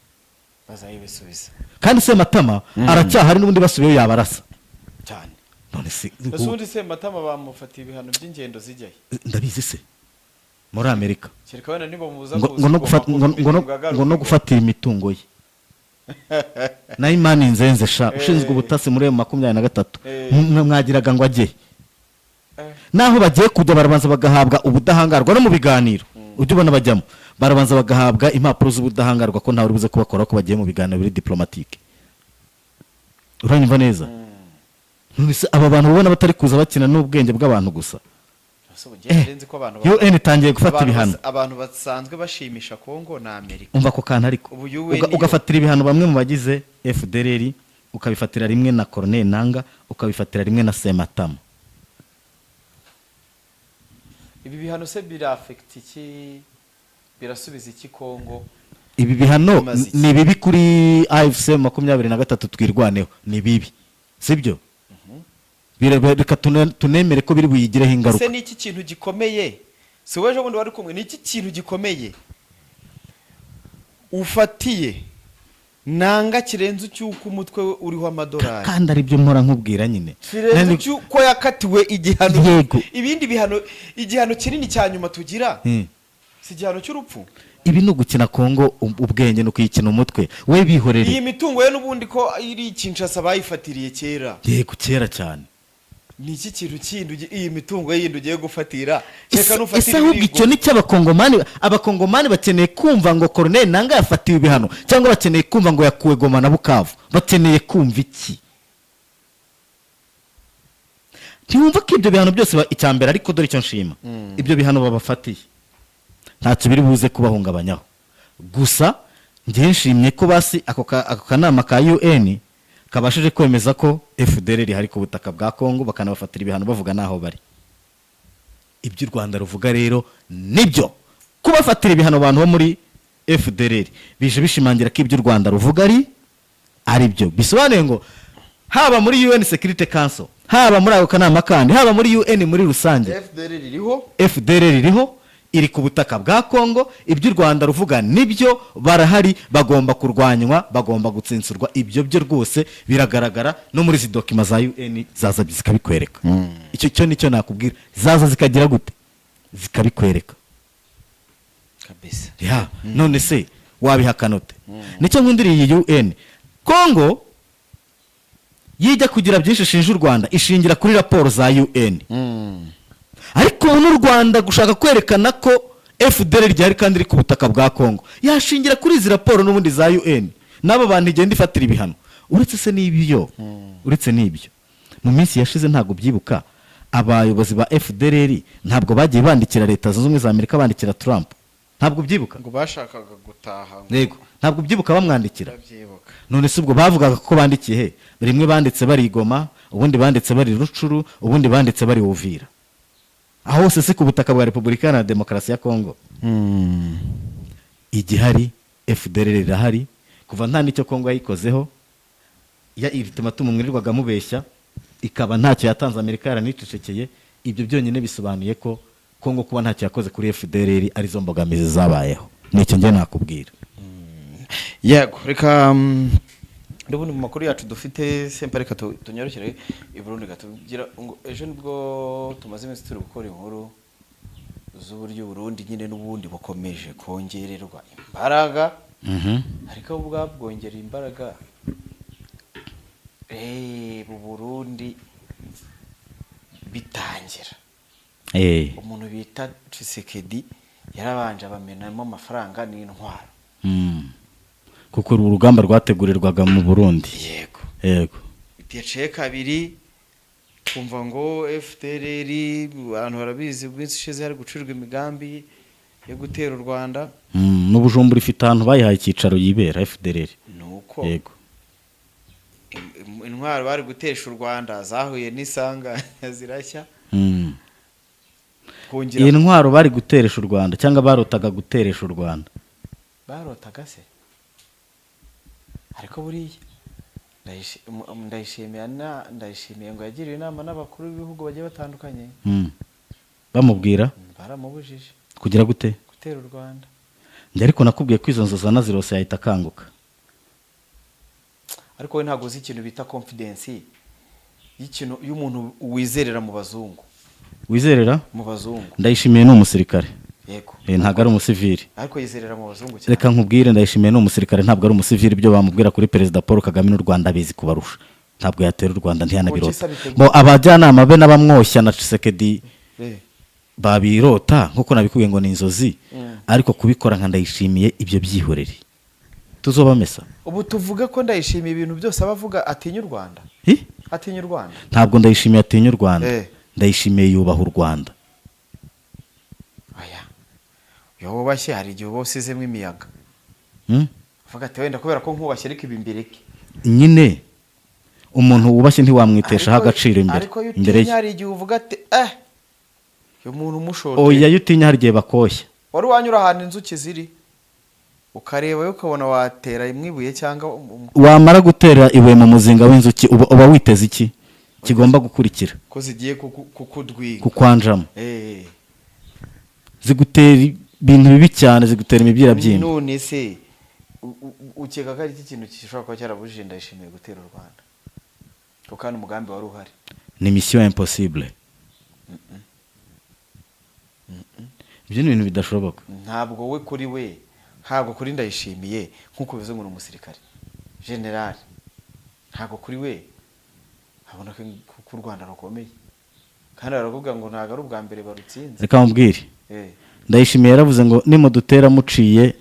Bazayibisubiza.
Kandi Sematama aracyahari n'ubundi, basubiyeyo yabarasa.
Cyane.
None se
Ese ubundi Sematama bamufatiye ibihano by'ingendo zijyayo?
Ndabizi se, muri Amerika.
Kereka wenda nibamubuza
Ngo no gufatira imitungo ye. Na Imani Nzenze sha, ushinzwe ubutasi muri M23, mwagiraga ngo ajye naho bagiye kujya, barabanza bagahabwa ubudahangarwa. No mu biganiro ujya ubona bajyamo, barabanza bagahabwa impapuro z'ubudahangarwa ko ntawe uri buze kubakora ko bagiye mu biganiro biri diplomatique. Uranyumva neza? None se aba bantu ubona batari kuza bakina n'ubwenge bw'abantu gusa?
Ese ubu njye nari nzi ko abantu
UN itangiye gufata
abantu
ibihano.
Abantu basanzwe bashimisha Kongo na Amerika.
Umva ako kantu ariko.
Ubu UN
Ugafatira ibihano bamwe mu bagize FDLR, ukabifatira rimwe na Corneille Nanga, ukabifatira rimwe na Sematama.
Ibi bihano se biraaffecta iki, birasubiza iki Kongo?
Ibi bihano
Bimaze iki?
ni bibi kuri AFC 23 Twirwaneho, ni bibi, sibyo? Reka tunemere ko biri buyigireho ingaruka.
Ese ni iki kintu gikomeye? Si wowe ejo bundi wari kumwe? Ni iki kintu gikomeye ufatiye Nanga kirenze icy'uko umutwe we uriho amadolari?
Kandi ari byo mpora nkubwira nyine.
Kirenze icy'uko yakatiwe igihano?
Yego.
Ibindi bihano, igihano kinini cya nyuma tugira si igihano cy'urupfu?
Ibi ni ugukina Kongo ubwenge, ni ukuyikina umutwe we, bihorere.
Iyi mitungo ye n'ubundi ko iri Kinshasa bayifatiriye kera.
Yego, kera cyane.
Ni iki kintu kindi iyi mitungo ye yindi ugiye gufatira? Reka
Ese
nufatira
ahubwo icyo
ibirigo.
ni cy'Abakongomani. Abakongomani bakeneye kumva ngo Corneille Nanga yafatiwe ibihano, cyangwa bakeneye kumva ngo yakuwe Goma na Bukavu? Bakeneye kumva iki? Ntiwumva ko ibyo bihano byose icya mbere, ariko dore icyo nshima, ibyo bihano babafatiye ntacyo biri buze kubahungabanyaho. Gusa njye nshimye ko basi ako kanama ka UN kabashije kwemeza ko FDLR rihari ku butaka bwa Kongo, bakanabafatira ibihano bavuga n'aho bari. Ibyo u Rwanda ruvuga rero nibyo. Kubafatira ibihano abantu bo muri FDLR bije bishimangira ko ibyo u Rwanda ruvuga ari byo. Bisobanuye ngo haba muri UN Security Council, haba muri ako kanama kandi, haba muri UN muri rusange,
FDLR iriho.
FDLR iriho, iri ku butaka bwa Kongo. Ibyo u Rwanda ruvuga nibyo, barahari, bagomba kurwanywa, bagomba gutsinsurwa. Ibyo byo rwose biragaragara no muri izi documents za UN, zaza zikabikwereka. Icyo cyo nicyo nakubwira, zaza zikagira gute? Zikabikwereka.
Kabisa.
Ya, none se wabihakana ute? Nicyo nkundiriye iyi UN. Kongo yijya kugira byinshi ishinja u Rwanda, ishingira kuri raporo za UN. Ariko ubu n'u Rwanda gushaka kwerekana ko FDLR ryari kandi riri ku butaka bwa Kongo, yashingira kuri izi raporo n'ubundi za UN n'abo bantu igenda ifatira ibihano. Uretse se n'ibyo, uretse n'ibyo, mu minsi yashize, ntabwo byibuka, abayobozi ba FDLR ntabwo bagiye bandikira Leta Zunze Ubumwe za Amerika, bandikira Trump? Ntabwo byibuka?
Ngo bashakaga gutaha ngo.
Yego, ntabwo byibuka bamwandikira?
Ndabyibuka.
None se ubwo bavugaga ko bandikiye he? Rimwe banditse bari i Goma, ubundi banditse bari Rutshuru, ubundi banditse bari Uvira. Aho hose si ku butaka bwa Repubulika Iharanira Demokarasi ya Kongo? Igihari, FDLR irahari kuva nta n'icyo Kongo yayikozeho. Ya ultimatum mwirirwaga mubeshya ikaba ntacyo yatanze, Amerika yaranicecekeye. Ibyo byonyine bisobanuye ko Kongo kuba ntacyo yakoze kuri FDLR arizo mbogamizi zabayeho. Nicyo njye nakubwira.
Yego, reka ndabona mu makuru yacu dufite sempa, reka tunyarukire i Burundi gatubwira ngo ejo nibwo tumaze iminsi turi gukora inkuru z'uburyo Burundi nyine n'ubundi bukomeje kongererwa imbaraga, ariko bo ubwabwongereye imbaraga. Bu Burundi bitangira, umuntu bita Tshisekedi yarabanje abamenamo amafaranga n'intwaro.
Kuko uru rugamba rwategurirwaga mu Burundi.
Yego.
Yego.
Byaciye kabiri kumva ngo FDLR, abantu barabizi, iminsi ishize hari gucurwa imigambi yo gutera u Rwanda.
N'Ubujumbura ifite ahantu bayihaye icyicaro yibera FDLR.
Nuko
Yego.
Intwaro bari gutesha u Rwanda zahuye n'isanganya zirashya. Kongera
Iyi ntwaro bari guteresha u Rwanda, cyangwa barotaga guteresha u Rwanda?
Barotaga se, ariko buriya Ndayishimiye Ndayishimiye ngo yagiriwe inama n'abakuru b'ibihugu bagiye batandukanye.
Bamubwira?
Baramubujije.
Kugira gute?
Gutera u Rwanda.
Njye ariko nakubwiye ko izo nzozi anazirose yahita akanguka.
Ariko we ntabwo uzi ikintu bita confidence y'ikintu y'umuntu wizerera mu bazungu.
Wizerera?
Mu bazungu.
Ndayishimiye ni umusirikare.
Yego.
Ntabwo ari umusivili.
Ariko yizerera mu bazungu cyane.
Reka nkubwire, Ndayishimiye ni umusirikare, ntabwo ari umusivili. Ibyo bamubwira kuri Perezida Paul Kagame n'u Rwanda abizi kubarusha. Ntabwo yatera u Rwanda, ntiyanabirota.
Kuki se abitegura?
Bo abajyanama be n'abamwoshya na Tshisekedi babirota, nkuko nabikubwiye ngo ni inzozi, ariko kubikora nka Ndayishimiye, ibyo byihorere, tuzobamesa.
Ubu tuvuge ko Ndayishimiye ibintu byose aba avuga atinya u Rwanda?
Hi?
Atinya u Rwanda?
Ntabwo Ndayishimiye atinya u Rwanda. Ndayishimiye yubaha u Rwanda.
Aya, iyo wubashye hari igihe uba usizemo imiyaga. Uvuga ati: "Wenda kubera ko nkubashye, ariko ibi mbireke."
Nyine umuntu wubashye ntiwamwiteshaho agaciro imbere
Ariko iyo
imbere ye.
utinya hari igihe uvuga ati: "Eh, uyu muntu umushote."
Oya, iyo utinya hari igihe bakoshya.
Wari wanyura ahantu inzuki ziri, ukareba, ukabona watera imwe ibuye cyangwa
Wamara gutera ibuye mu muzinga w'inzuki, uba witeze iki kigomba gukurikira?
Ko zigiye kukudwiga.
Kukwanjamo. Zigutera ibintu bibi cyane, zigutera imibyirabyimba.
None se ukeka ko ari iki kintu gishobora kuba cyarabujije Ndayishimiye gutera u Rwanda, kuko kandi umugambi wari uhari?
Ni mission impossible, ibyo ni ibintu bidashoboka.
Ntabwo we, kuri we, ntabwo kuri Ndayishimiye, nk'uko bivuze ngo ni umusirikare generali, ntabwo kuri we abona ko u Rwanda rukomeye, kandi baravuga ngo ntabwo ari ubwa mbere barutsinze.
Reka mubwire. Ndayishimiye yaravuze ngo nimudutera muciye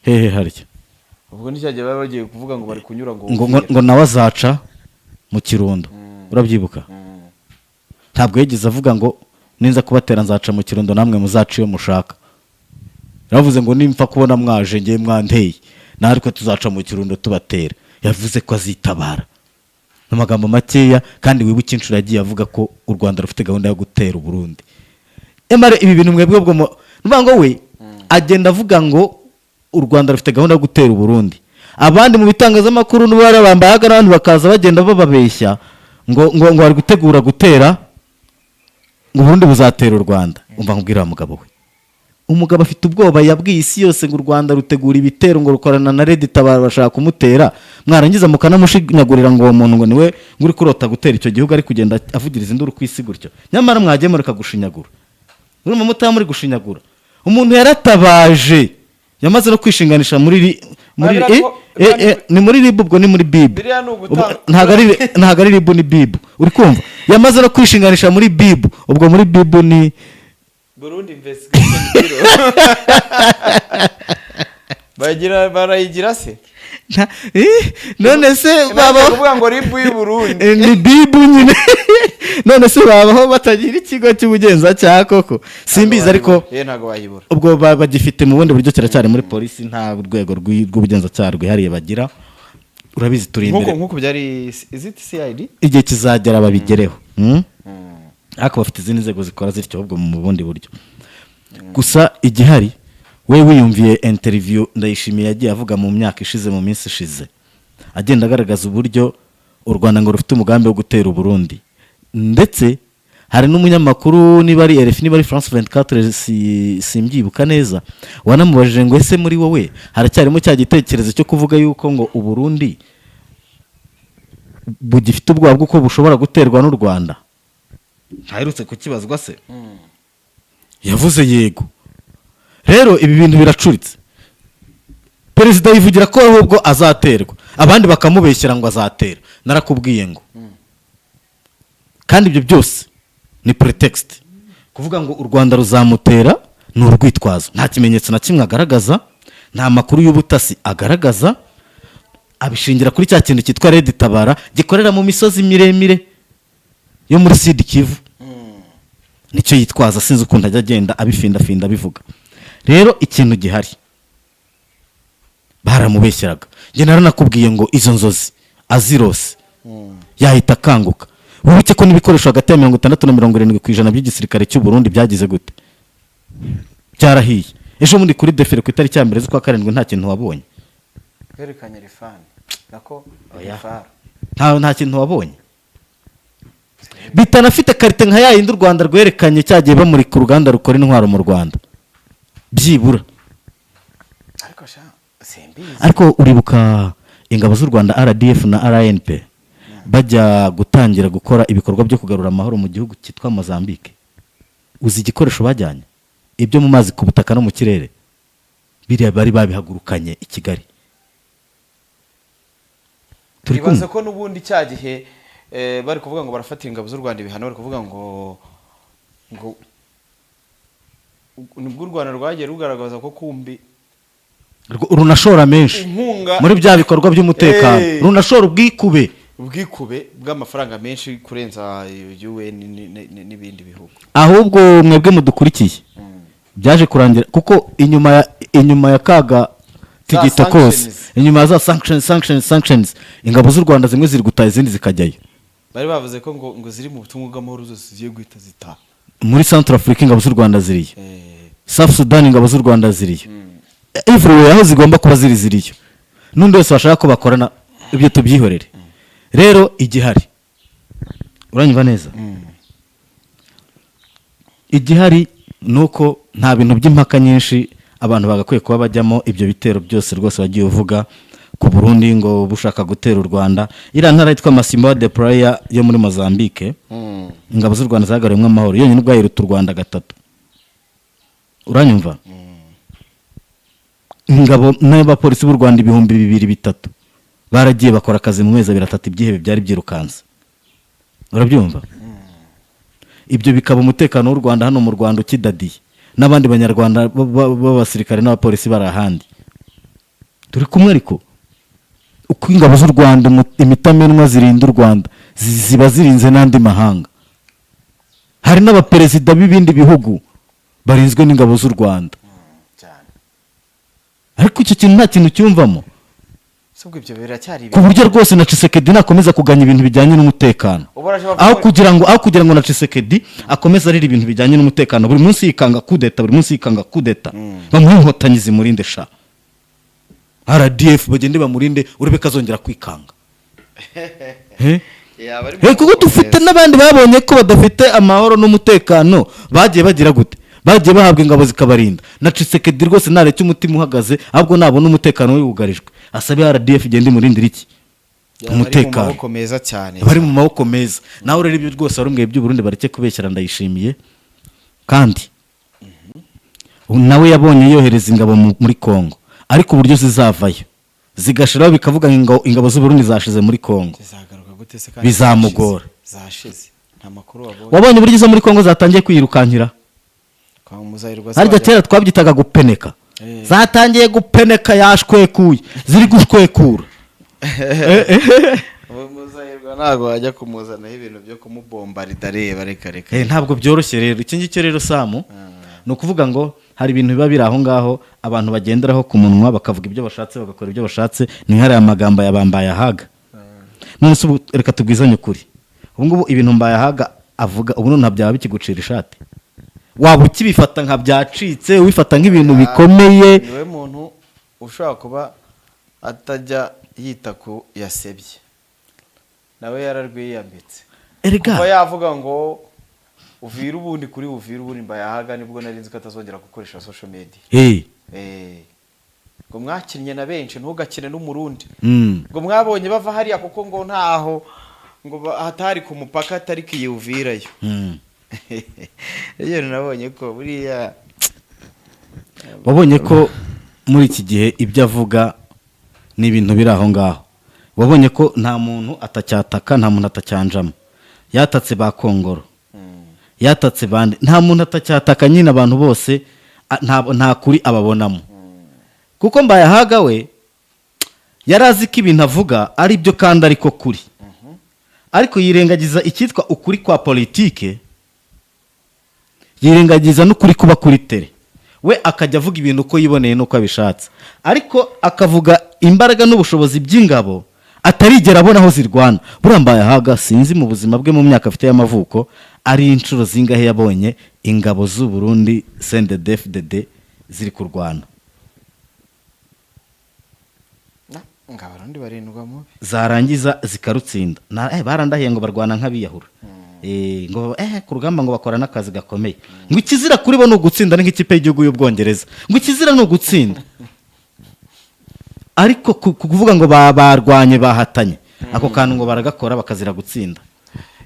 hehe harya?
Ubwo nicyagihe baba bagiye kuvuga ngo bari kunyura ngo
Ngo nawe azaca mu Kirundo, urabyibuka? Ntabwo yigeze avuga ngo ninza kubatera nzaca mu Kirundo, namwe muzaca iyo mushaka. Yaravuze ngo nimfa kubona mwaje ngiye mwanteye, natwe tuzaca mu Kirundo tubatera. Yavuze ko azitabara mu magambo makeya. Kandi wibuke inshuro yagiye avuga ko u Rwanda rufite gahunda yo gutera Uburundi. Emare ibi bintu mwebwe ubwo nuvuga ngo we agenda avuga ngo u Rwanda rufite gahunda yo gutera Uburundi, abandi mu bitangazamakuru n'ubara bambaye n'abandi bakaza bagenda bababeshya ngo bari gutegura gutera, ngo Uburundi buzatera u Rwanda. Umva nkubwira wa mugabo we, umugabo afite ubwoba. Yabwiye isi yose ngo u Rwanda rutegura ibitero, ngo rukorana na RED Tabara, bashaka kumutera. Mwarangiza mukanamushinyagurira ngo uwo muntu ngo niwe ngo uri kurota gutera icyo gihugu, ari kugenda avugiriza induru ku isi gutyo. Nyamara mwagiye mureka gushinyagura. Urumva mutaba muri gushinyagura umuntu yaratabaje, yamaze no kwishinganisha muri
Biriya
ni muri RIB, ubwo ni muri BIB.
Biriya ni ugutanga-
Ntabwo ari RIB, ni BIB. Uri kumva, yamaze no kwishinganisha muri BIB. Ubwo muri BIB ni
Burundi Investigation Bureau bagira, barayigira se?
None se
baba
baba
kuvuga ngo RIB y'u Burundi.
Ni BIB nyine. None se babaho batagira ikigo cy'ubugenzacyaha koko? Simbizi, ariko
Ntabwo bayibura.
Ubwo bagifite mu bundi buryo, kiracyari muri polisi, nta rwego rw'ubugenzacyaha rwihariye bagira. Urabizi turi
Nk'uko
imbere.
Nk'uko byari, is it CID?
Igihe kizagera babigereho. Ariko bafite izindi nzego zikora zityo, ahubwo mu bundi buryo. Gusa igihari, we wiyumviye interview Ndayishimiye yagiye avuga mu myaka ishize, mu minsi ishize, agenda agaragaza uburyo u Rwanda ngo rufite umugambi wo gutera Uburundi. Ndetse hari n'umunyamakuru, niba ari RFI, niba ari France 24, simbyibuka neza, wanamubajije ngo: "Ese muri wowe haracyarimo cya gitekerezo cyo kuvuga yuko ngo Uburundi bugifite ubwoba bw'uko bushobora guterwa n'u Rwanda?" Ntaherutse kukibazwa se? Yavuze yego. Rero ibi bintu biracuritse. Perezida yivugira ko ahubwo azaterwa, abandi bakamubeshyera ngo azatera. Narakubwiye ngo kandi ibyo byose ni pretext. Kuvuga ngo u Rwanda ruzamutera ni urwitwazo, nta kimenyetso na kimwe agaragaza, nta makuru y'ubutasi agaragaza. Abishingira kuri cya kintu cyitwa RED Tabara gikorera mu misozi miremire yo muri Sud Kivu, nicyo yitwaza. Sinzi ukuntu ajya agenda abifindafinda abivuga. Rero ikintu gihari, baramubeshyeraga. Njye naranakubwiye ngo izo nzozi azirose yahita akanguka. Wibuke ko n'ibikoresho hagati ya 60 na 70% by'igisirikare cy'u Burundi byagize gute? Byarahiye. Ejo bundi kuri défilé ku itariki ya 1 z'ukwa 7, nta kintu wabonye?
Berekanye rifani nako.
Oya.
Rifaru.
Nta kintu wabonye bitanafite qualité nka ya yindi u Rwanda rwerekanye cyagiye bamurika uruganda rukora intwaro mu Rwanda byibura.
Ariko sha, simbizi.
Ariko uribuka ingabo z'u Rwanda RDF na RNP bajya gutangira gukora ibikorwa byo kugarura amahoro mu gihugu cyitwa Mozambique? Uzi igikoresho bajyanye? Ibyo mu mazi, ku butaka no mu kirere, biriya bari babihagurukanye i Kigali. Turi
Ibaze
kumwe.
ko n'ubundi cya gihe bari kuvuga ngo barafatira ingabo z'u Rwanda ibihano, bari kuvuga ngo nibwo u Rwanda rwagiye rugaragaza ko kumbi
Runashora menshi
inkunga
muri bya bikorwa by'umutekano, runashora ubwikube,
ubwikube bw'amafaranga menshi kurenza UN n'ibindi bihugu.
Ahubwo mwebwe mudukurikiye, byaje kurangira kuko inyuma ya kaga tigito kose,
sanctions.
Inyuma ya za sanctions, sanctions, sanctions, ingabo z'u Rwanda zimwe ziri gutaha, izindi zikajyayo.
Bari bavuze ko ngo ziri mu butumwa bw'amahoro zose zigiye guhita zitaha.
Muri Central Africa ingabo z'u Rwanda ziriyo, South Sudan ingabo z'u Rwanda ziriyo, everywhere aho zigomba kuba ziri ziriyo, n'undi wese washaka ko bakorana, ibyo tubyihorere. Rero igihari, uranyumva neza, igihari ni uko nta bintu by'impaka nyinshi abantu bagakwiye kuba bajyamo. Ibyo bitero byose rwose wagiye uvuga ku Burundi ngo bushaka gutera u Rwanda, iriya ntara yitwa Mocimboa de Praia yo muri Mozambique, ingabo z'u Rwanda zagaruyemo amahoro, yonyine ubwayo iruta u Rwanda gatatu. Uranyumva? Ingabo n'abapolisi b'u Rwanda 2000, 3000 baragiye bakora akazi mu mezi 2, 3, ibyihebe byari byirukanse. Urabyumva? Ibyo bikaba umutekano w'u Rwanda hano mu Rwanda ukidadiye, n'abandi Banyarwanda b'abasirikare n'abapolisi bari ahandi. Turi kumwe? Ariko uko ingabo z'u Rwanda imitamenwa zirinda u Rwanda, ziba zirinze n'andi mahanga. Hari n'abaperezida b'ibindi bihugu barinzwe n'ingabo z'u Rwanda.
Cyane.
Ariko icyo kintu nta kintu cyumvamo.
Si ubwo ibyo biracyari
Ku buryo rwose na Tshisekedi nakomeza kuganya ibintu bijyanye n'umutekano,
Ubaraje bavuga
aho kugira ngo na Tshisekedi akomeze arira ibintu bijyanye n'umutekano buri munsi, yikanga kudeta buri munsi, yikanga kudeta, bamuhe inkotanyi zimurinde sha, RDF bagende bamurinde, urebe ko azongera kwikanga. Eh?
Yaba ari
Eh, kuko dufite n'abandi babonye ko badafite amahoro n'umutekano, bagiye bagira gute? Bagiye bahabwa ingabo zikabarinda. Na Tshisekedi rwose ntareke umutima uhagaze, ahubwo nabona umutekano we wugarijwe, asabe RDF igende imurindire iki?
Yaba ari mu
Umutekano.
maboko meza cyane.
Bari mu maboko meza. Nawe rero ibyo rwose wari by'u Burundi, bareke kubeshyera Ndayishimiye. Kandi nawe yabonye yohereza ingabo muri Kongo, ariko uburyo zizavayo zigashiraho bikavuga ngo ingabo z'u Burundi zashize muri Kongo,
Zizagaruka gute se kandi
bizamugora.
Zashize, nta makuru wabonye?
Wabonye uburyo izo muri Kongo zatangiye kwiyirukankira?
Kwa Muzahirwa.
Harya kera twabyitaga gupeneka. Zatangiye gupeneka, yashwekuye, ziri gushwekura.
Muzahirwa ntabwo wajya kumuzanaho ibintu byo kumubombarida, areba, reka reka.
Ntabwo byoroshye rero iki ngicyo. Rero Samu, ni ukuvuga ngo hari ibintu biba biri aho ngaho abantu bagenderaho ku munwa, bakavuga ibyo bashatse, bagakora ibyo bashatse. Ni hariya amagambo ya bambaye ahaga. None se ubu reka tubwizanye ukuri, ubu ngubu ibintu Mbaye ahaga avuga ubu none byaba bikigucira ishati? Waba ukibifata nka byacitse, ubifata nk'ibintu bikomeye?
Niwe muntu ushobora kuba atajya yita ku yasebye, nawe yararwiyambitse.
Erega
Kuva yavuga ngo uvira ubundi kuri uvira ubundi Mbayahaga, nibwo nari nzi ko atazongera gukoresha social media. Ngo mwakinnye na benshi, ntugakine n'Umurundi. Ngo mwabonye bava hariya kuko ngo ntaho ngo hatari ku mupaka atari kiyuvirayo. Iyo nabonye ko buriya
Wabonye ko muri iki gihe ibyo avuga ni ibintu biri aho ngaho. Wabonye ko nta muntu atacyataka, nta muntu atacyanjamo. Yatatse ba Kongoro, yatatse bande, nta muntu atacyataka nyine. Abantu bose nta kuri ababonamo, kuko Mbayahaga we yari azi ko ibintu avuga ari byo kandi ariko kuri, ariko yirengagiza icyitwa ukuri kwa politike, yirengagiza n'ukuri kuba kuri terrain. We akajya avuga ibintu uko yiboneye n'uko abishatse, ariko akavuga imbaraga n'ubushobozi by'ingabo atarigera abona aho zirwana. Buriya Mbayahaga sinzi mu buzima bwe, mu myaka afite y'amavuko, ari inshuro zingahe yabonye ingabo z'u Burundi CNDD-FDD ziri kurwana.
Ngo Abarundi barindwa mubi.
Zarangiza zikarutsinda. Barandahiye ngo barwana nk'abiyahura. Ngo ku rugamba ngo bakora n'akazi gakomeye, ngo ikizira kuri bo ni ugutsinda, ni nk'ikipe y'igihugu y'Ubwongereza, ngo ikizira ni ugutsinda. Ariko kuvuga ngo barwanye, bahatanye, ako kantu ngo baragakora bakazira gutsinda.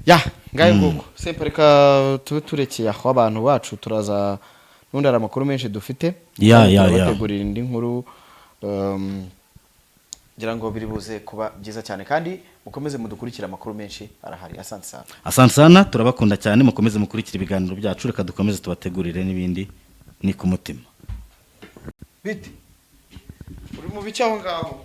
Ya ngayo nguko sempa, reka tube turekeye aho abantu bacu, turaza. N'ubundi hari amakuru menshi dufite.
Ya,
Kandi
ya.
turabategurira indi nkuru, ngira ngo biri buze kuba byiza cyane, kandi mukomeze mudukurikire, amakuru menshi arahari. Asante sana.
Asante sana, turabakunda cyane. Mukomeze mukurikire ibiganiro byacu. Reka dukomeze tubategurire n'ibindi. Ni ku mutima.
Bite, uri mu bice aho ngaho?